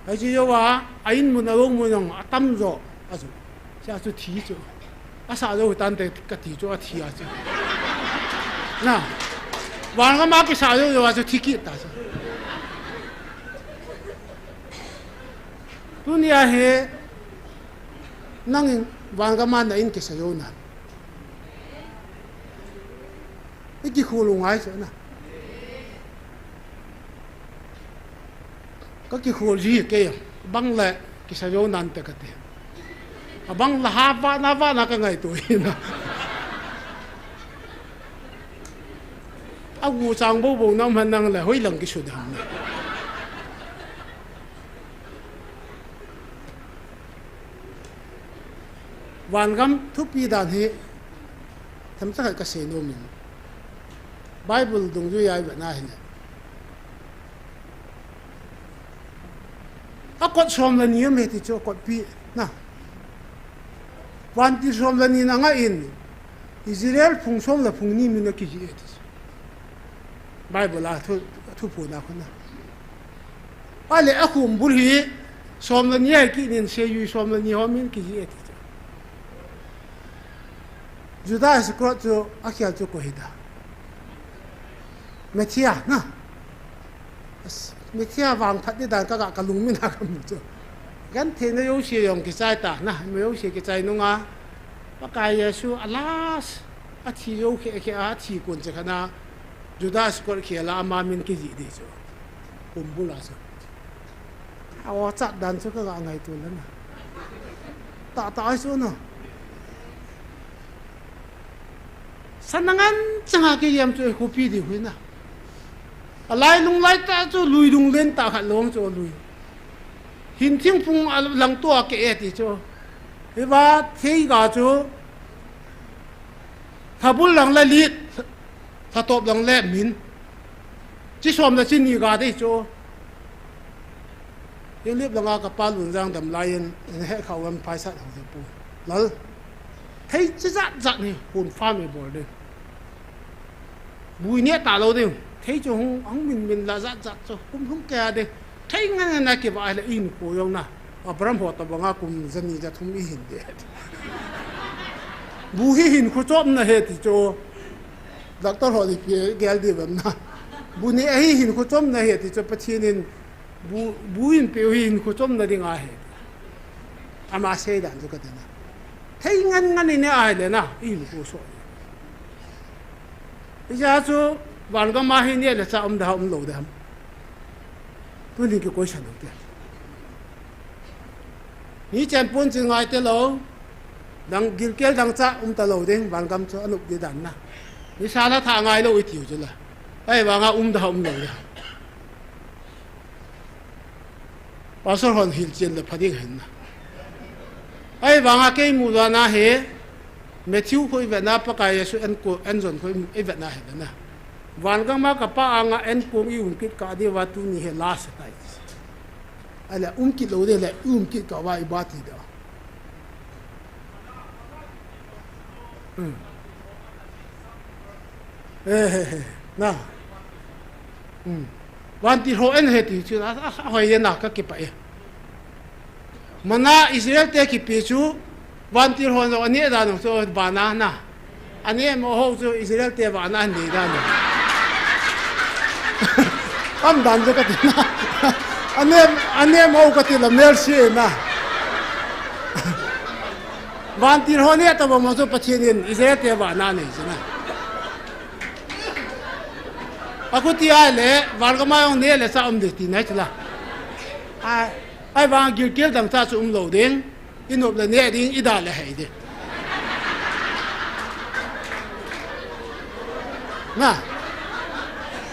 Ai chi jo a, a in mun a lou mun jong a tam jo. A chu. Sia chu thi chu. A sa jo tan te ka ti chu a thi a chu. Na. Van gam a kisa jo jo a chu thi kit ta chu. Tunia hi nang in van gam a na in kisa jo na. I kikhol u ngai chu na. Ka kikhol ji kei a. Bang le kisa jo nan te ka ti. A bang la ha va na va na ka ngaito hi na. A gu chang bo bo na man nang le hoi lang kisu dan na. Van gam thupi dan hi themcha khat ka sei nom in. Bible dungjui a i vet na hi ne. A kot som le ni a me ti chu a kot pi na. Vantil som le ni na nga in Israel phung som le phung ni min a kiji e ti chu. Bible a thu, thu phu na khu na. A le a khum bul hi som le ni a ki nin se yui som le ni ho min kiji e ti chu. Judas Iscariot chu a khel chu ko hi da. Methia na. Methia vang phat ni dan ka ga ka lung min a ka mu chu. Genthei na jouse jong kichai ta na, mi jouse kichai nunga. Pakai Jesu a last a thi jo khe khe a thi kun che khana. Judas Iscariot khel a ama min kiji di chu. Kum bul a chu. A o chat dan chu ka ga ngaito le na. Ta ta ai chu na. Sa na ngan chang a kei yam chu e khopi di hui na. A lai lung lai ta chu lui lung len ta khat long chu lui. Hin thing phung a lang tua ke e ti chu. Hi va thei ga chu. Lhabul lang le lit, lhatop lang le min. Chi som le chi ni ga dei chu. Hilip langa ka pa Lunjang dam lai in, in he khau lam phaisat hau pu. Lal. Thei chi jat jat ni hun fa mi bol ding. Bui ne ta lo ding. Thei chu hung, hung min min la jat jat chu. Kum hung kya ding. Thei ngan ngan na ki va le in ko yong na. Abraham ho ta banga kum jani ja thum i hin de. Bu hi hin khu chom na he ti chu. Doctor ho ni ki gel di bam na. Bu ni a hi hin khu chom na he ti chu Pathian in bu, bu in pe hi hin khu chom na ding a he. Ama sei dan chu ka ti na. Thei ngan ngan ni ne a le na. I hin khu so. Ija chu van gam a hi ne le cha um da um lo da ham. Tuni ki question te. Ni chen pun chi ngai te lo. Dang gilkel dang cha um ta lo ding, van gam chu anup di dan na. Ni sa na tha ngai lo i tiu chu la. Ai, vanga um da um lo da. Pastor hon hil chen le pha ding hen na. Ai, vanga kei mu da na he. Matthew khu i vet na, Pakai Jesu en ko, en jon khu i vet na he na. Van gam a ka pa anga en kong i um kit ka di va tuni he last tai. Ala um kit lo de la um kit ka va i ba ti da. Hmm. Eh, he, he. Na. Hmm. Van ti ho en he ti chu a, a, a hoi ye na ka ki pa e. Mana Israel te kipe chu, vantil hon jong ane dan chu bana na. Ane mo ho chu Israel te bana ane dan. Am dan chu ka ti na. Ane, ane mo ka ti la mercy na. Vantil hon ne ta mo chu Pathian in Israel te bana ne chu na. Aku ti ai le, van gam a jong ne le cha um de ti nai chu la. A, Ai vang gilkel dang cha chu um lo ding, i nop le ne ding, i da le hei ding. Na.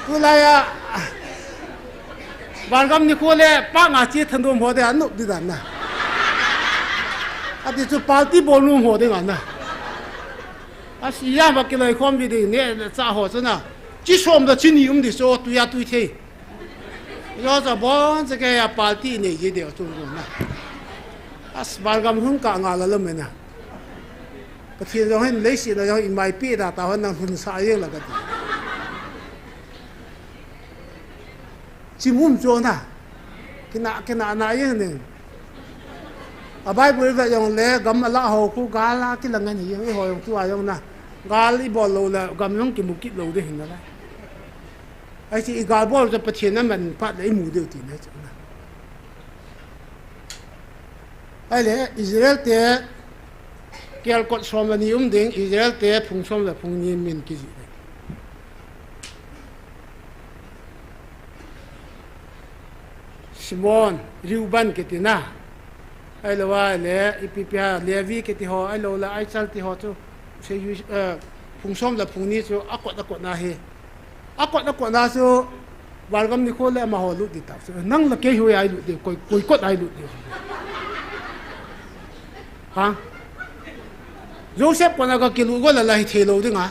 Tulai a, van gam ni khu le, pa nga chi than dum ho de a nop di dan na. Ati chu party bol nu ho de nga na. A si ya ma ki loi khom bi ding ne cha ho chu na. Chi som da chi ni um di so tu ya tu thei. Yo cha bon cha ke ya party nei ji deu chung ko na. As van gam hun ka nga la lo me na. Pathian jong hin leiset a jong in mai pi da ta hon nang hun sa yeng la ka ti. Chi mum cho na. Kina, kina na yeng ning. A Bible ve jong le gam a la ho khu gal a ki la ngan hi yeng i ho jong tu a jong na. Gal i bol lo le gam jong ki mu kit lo de hin na la. Ai chi i gal bol cha Pathian na man phat le i mu deu ti na cha na. Ai le Israel te kel kot som le ni um ding, Israel te phung som le phung ni min ki ji ding. Simon, Reuben ki ti na. Ai lo ai le, ipi pi a, Levi ki ti ho, ai lo la, ai chal ti ho chu. Se yu, eh, phung som le phung ni chu, a kot, a kot na hi. A kot, a kot na chu, van gam ni khu le ama ho lut di ta. Nang le kei hui ai lut di, koi, koi kot ai lut di. Ha? Joseph kot na ka kilut go la la hi thei lo ding a.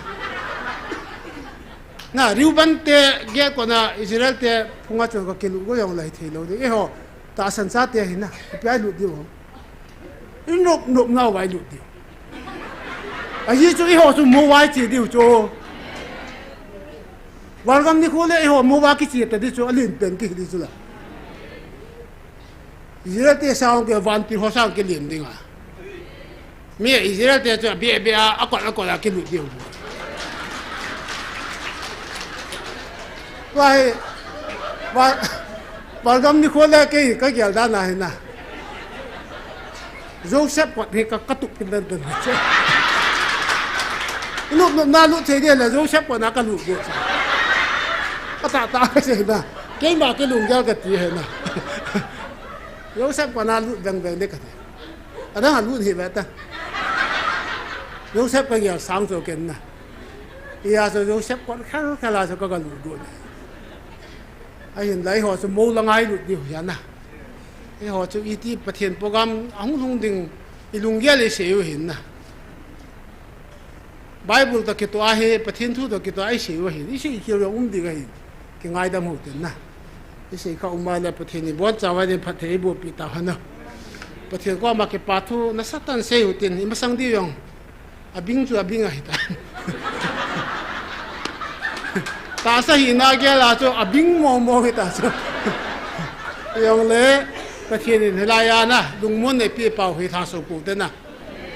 Na, Reuben te, ge kot na Israel te, phung a chu ka kilut go jong la hi thei lo ding. E ho, ta san sa te hi na, pi ai lut di ho. I nop nop na vai lut di. A hi chu i ho chu mo vai chi di chu. Van gam ni khu le i ho mo va ki chi ta di chu a lin pen ki di chu la. Israel te sang ke van ti ho sang ke lin ding a. Mi Israel te chu a bia bia a kot a kot a ki lut di. Tua hi, van, van gam ni khu le kei ka gel dan a hi na. Joseph kot hi ka, ka tup kin dan dan. Lut, lut na lut thei de le Joseph kot na ka lut go. Ka ta ta ka sei na. Keima ke lunggel ka ti he na. Joseph kot na lut veng veng de ka ti. Adang a lut hi ve ta. Joseph ka gel sang cho ken na. Iya so Joseph kot khel khel a so ka, ka lut go na. Ahin la i ho chu mo la ngai lut diu hi a na. I ho chu iti Pathian program a hung hung ding i lunggel i sei u hin na. Bible toh kitoh ahi, Pathen thu toh kitoh a isei u ahi, isei khel u um ding ahi. Kingaidam u hitin na. Isei kha um a le Pathen in iboncha uva din phatthei eiboh peh tahen na. Pathen koma kipa thu nasatah in sei u hitin, imasang diu jong. Abing chu abing ahitan. Tahsa hina gel a chu abing mong mong hita chu. Jongle, Pathen in hilai a na, lungmon eipeh pau hi lhasam pou te na.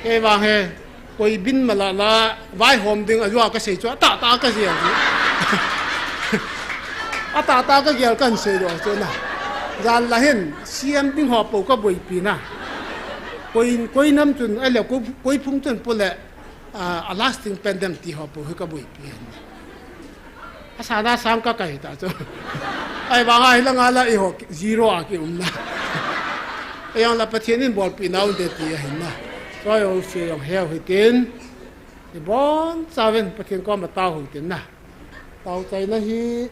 Kei vang hi, koi bin mala la, vaihom ding a jua kasei chu, atahtah kajel chu. Atahtah kagel kahin seidoh chu na. Jan la hin, C M ding ho pou kaboipi na. Koi, koi nam chun, ale, koi, koi phung chun pule, a, a lasting pen dem ti ho pou hi kaboipi hin. Asana sang kakai ta chu. Ahivang a hilanga la eiho zero a kium na. Ajong la Pathen in bolpi nau te ti ahin na. Choi ho se jong heu hitin. Iboncha uvin Pathen koma tao u hitin na. Tao chaina hi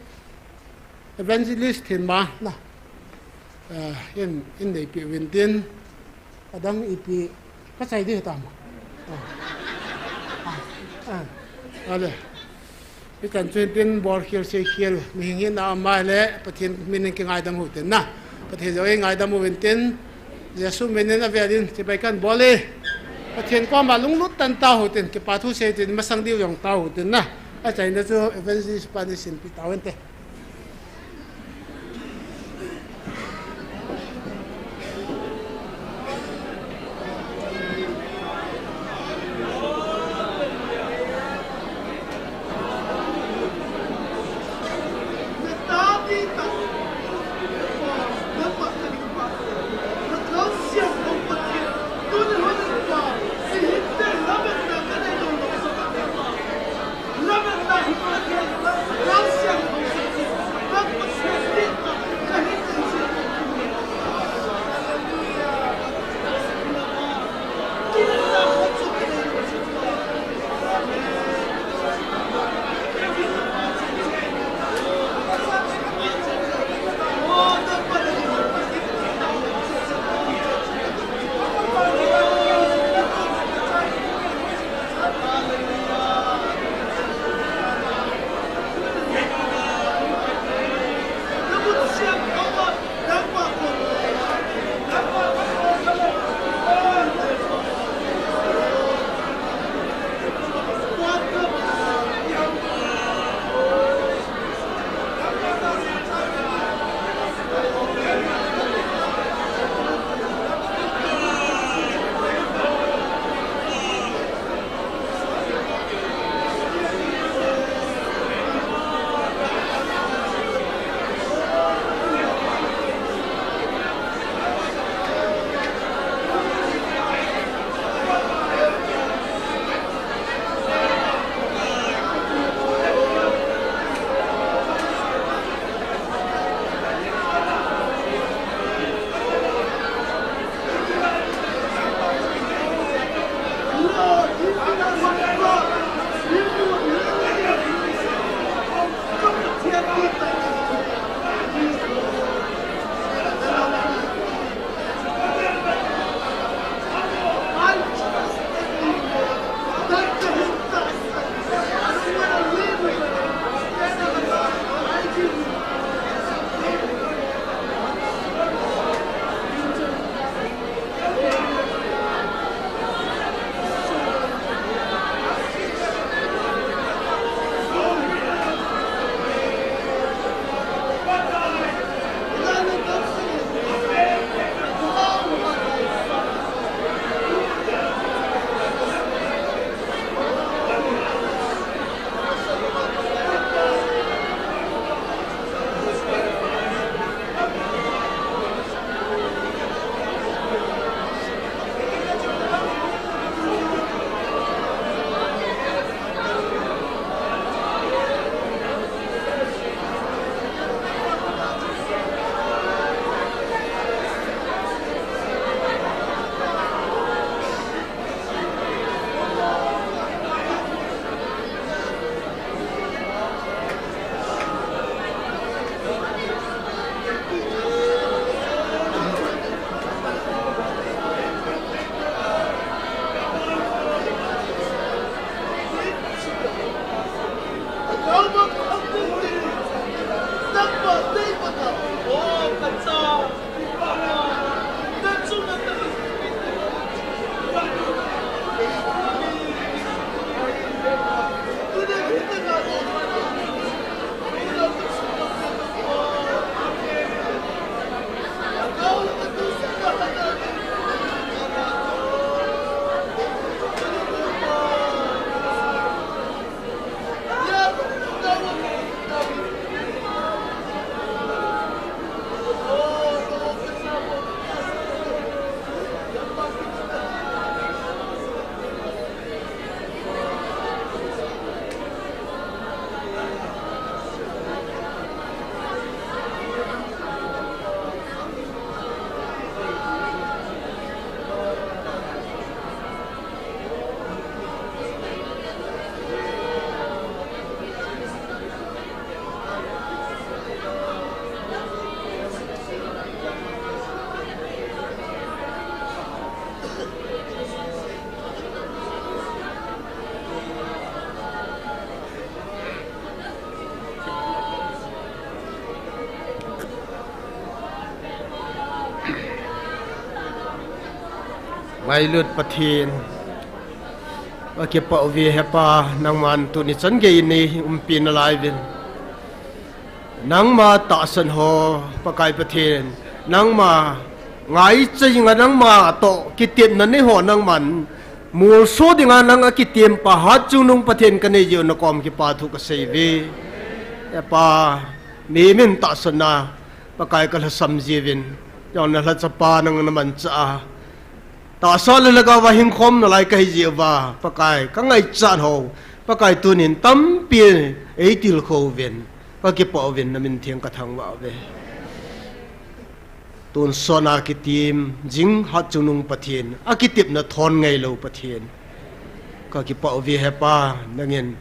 evangelist thin ma na. Eh, in, in neipeh uvin tin. Adang ipi kachai ding hitam. Ah. Ah. Ah. Ale. Ichan chun tin bol khel sei khel. Mihem hina ama le Pathen min in kingaidam u hitin na. Pathen jong eingaidam uvin tin. Jesu min in avel in chibai kahin bol e. Pathen koma lunglut tah in tao u hitin. Kipa thu sei tin masang diu jong tao u hitin na. Achaina chu evangelist pa ni sin pi tao inte. Ngailut Pathen, kakipah uve he Pa, nangman tuni chan gei in nei umpi nalai uvin. Nangma tahsan ho, Pakai Pathen, nangma ngaicha dinga nangma toh kitepna nei ho nangman molso dinga nang akitem pa hatchungnung Pathen kanei jeh u nakom kipa thu kasei uve. He Pa, mihem in tahsanna Pakai kalhasam jiuvin, jong nalhacha pa nang namanchah a, tahsa le lhagao va hingkhom nalai kahi jeh uva, Pakai kangaichat ho, Pakai tunin tampi eitilkhou uvin, kakipah uvin, namin theng kathangvah uve. Tonsot a kitem jing hatchungnung Pathen, akitepna thon ngailou Pathen, kakipah uve he Pa, nangin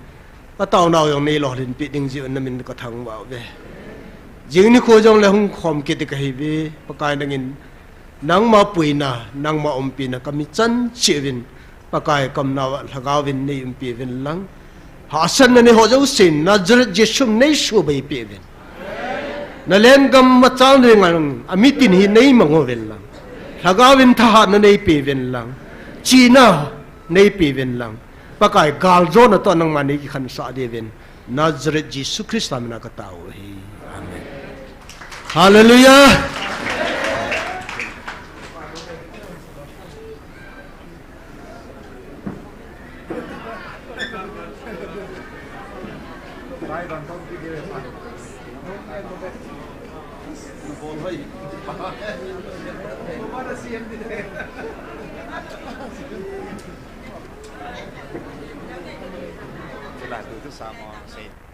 kataonau jong nei lolhinpeh ding jeh un namin kathangvah uve. Jing nikho jongle hung khom kit ding kahi uve, Pakai nangin nangma puina, nangma umpina kami chan cheh uvin, Pakai kamnauva lhagao vin nei umpi uvin lang. Hahsatna nei ho jousen Nazareth Jesu min in nei suhbei peh uvin. Nalenggam machal nei ngal, amitin hi nei mang uvin lang. Lhagao vin thahatna nei pe uvin lang. Chihna nei pe uvin lang. Pakai galjona toh nangma nei kikhansah diuvin, Nazareth Jesu Christa mina katao u ahi. Amen. Hallelujah. Chulai tu tu sa mo sei.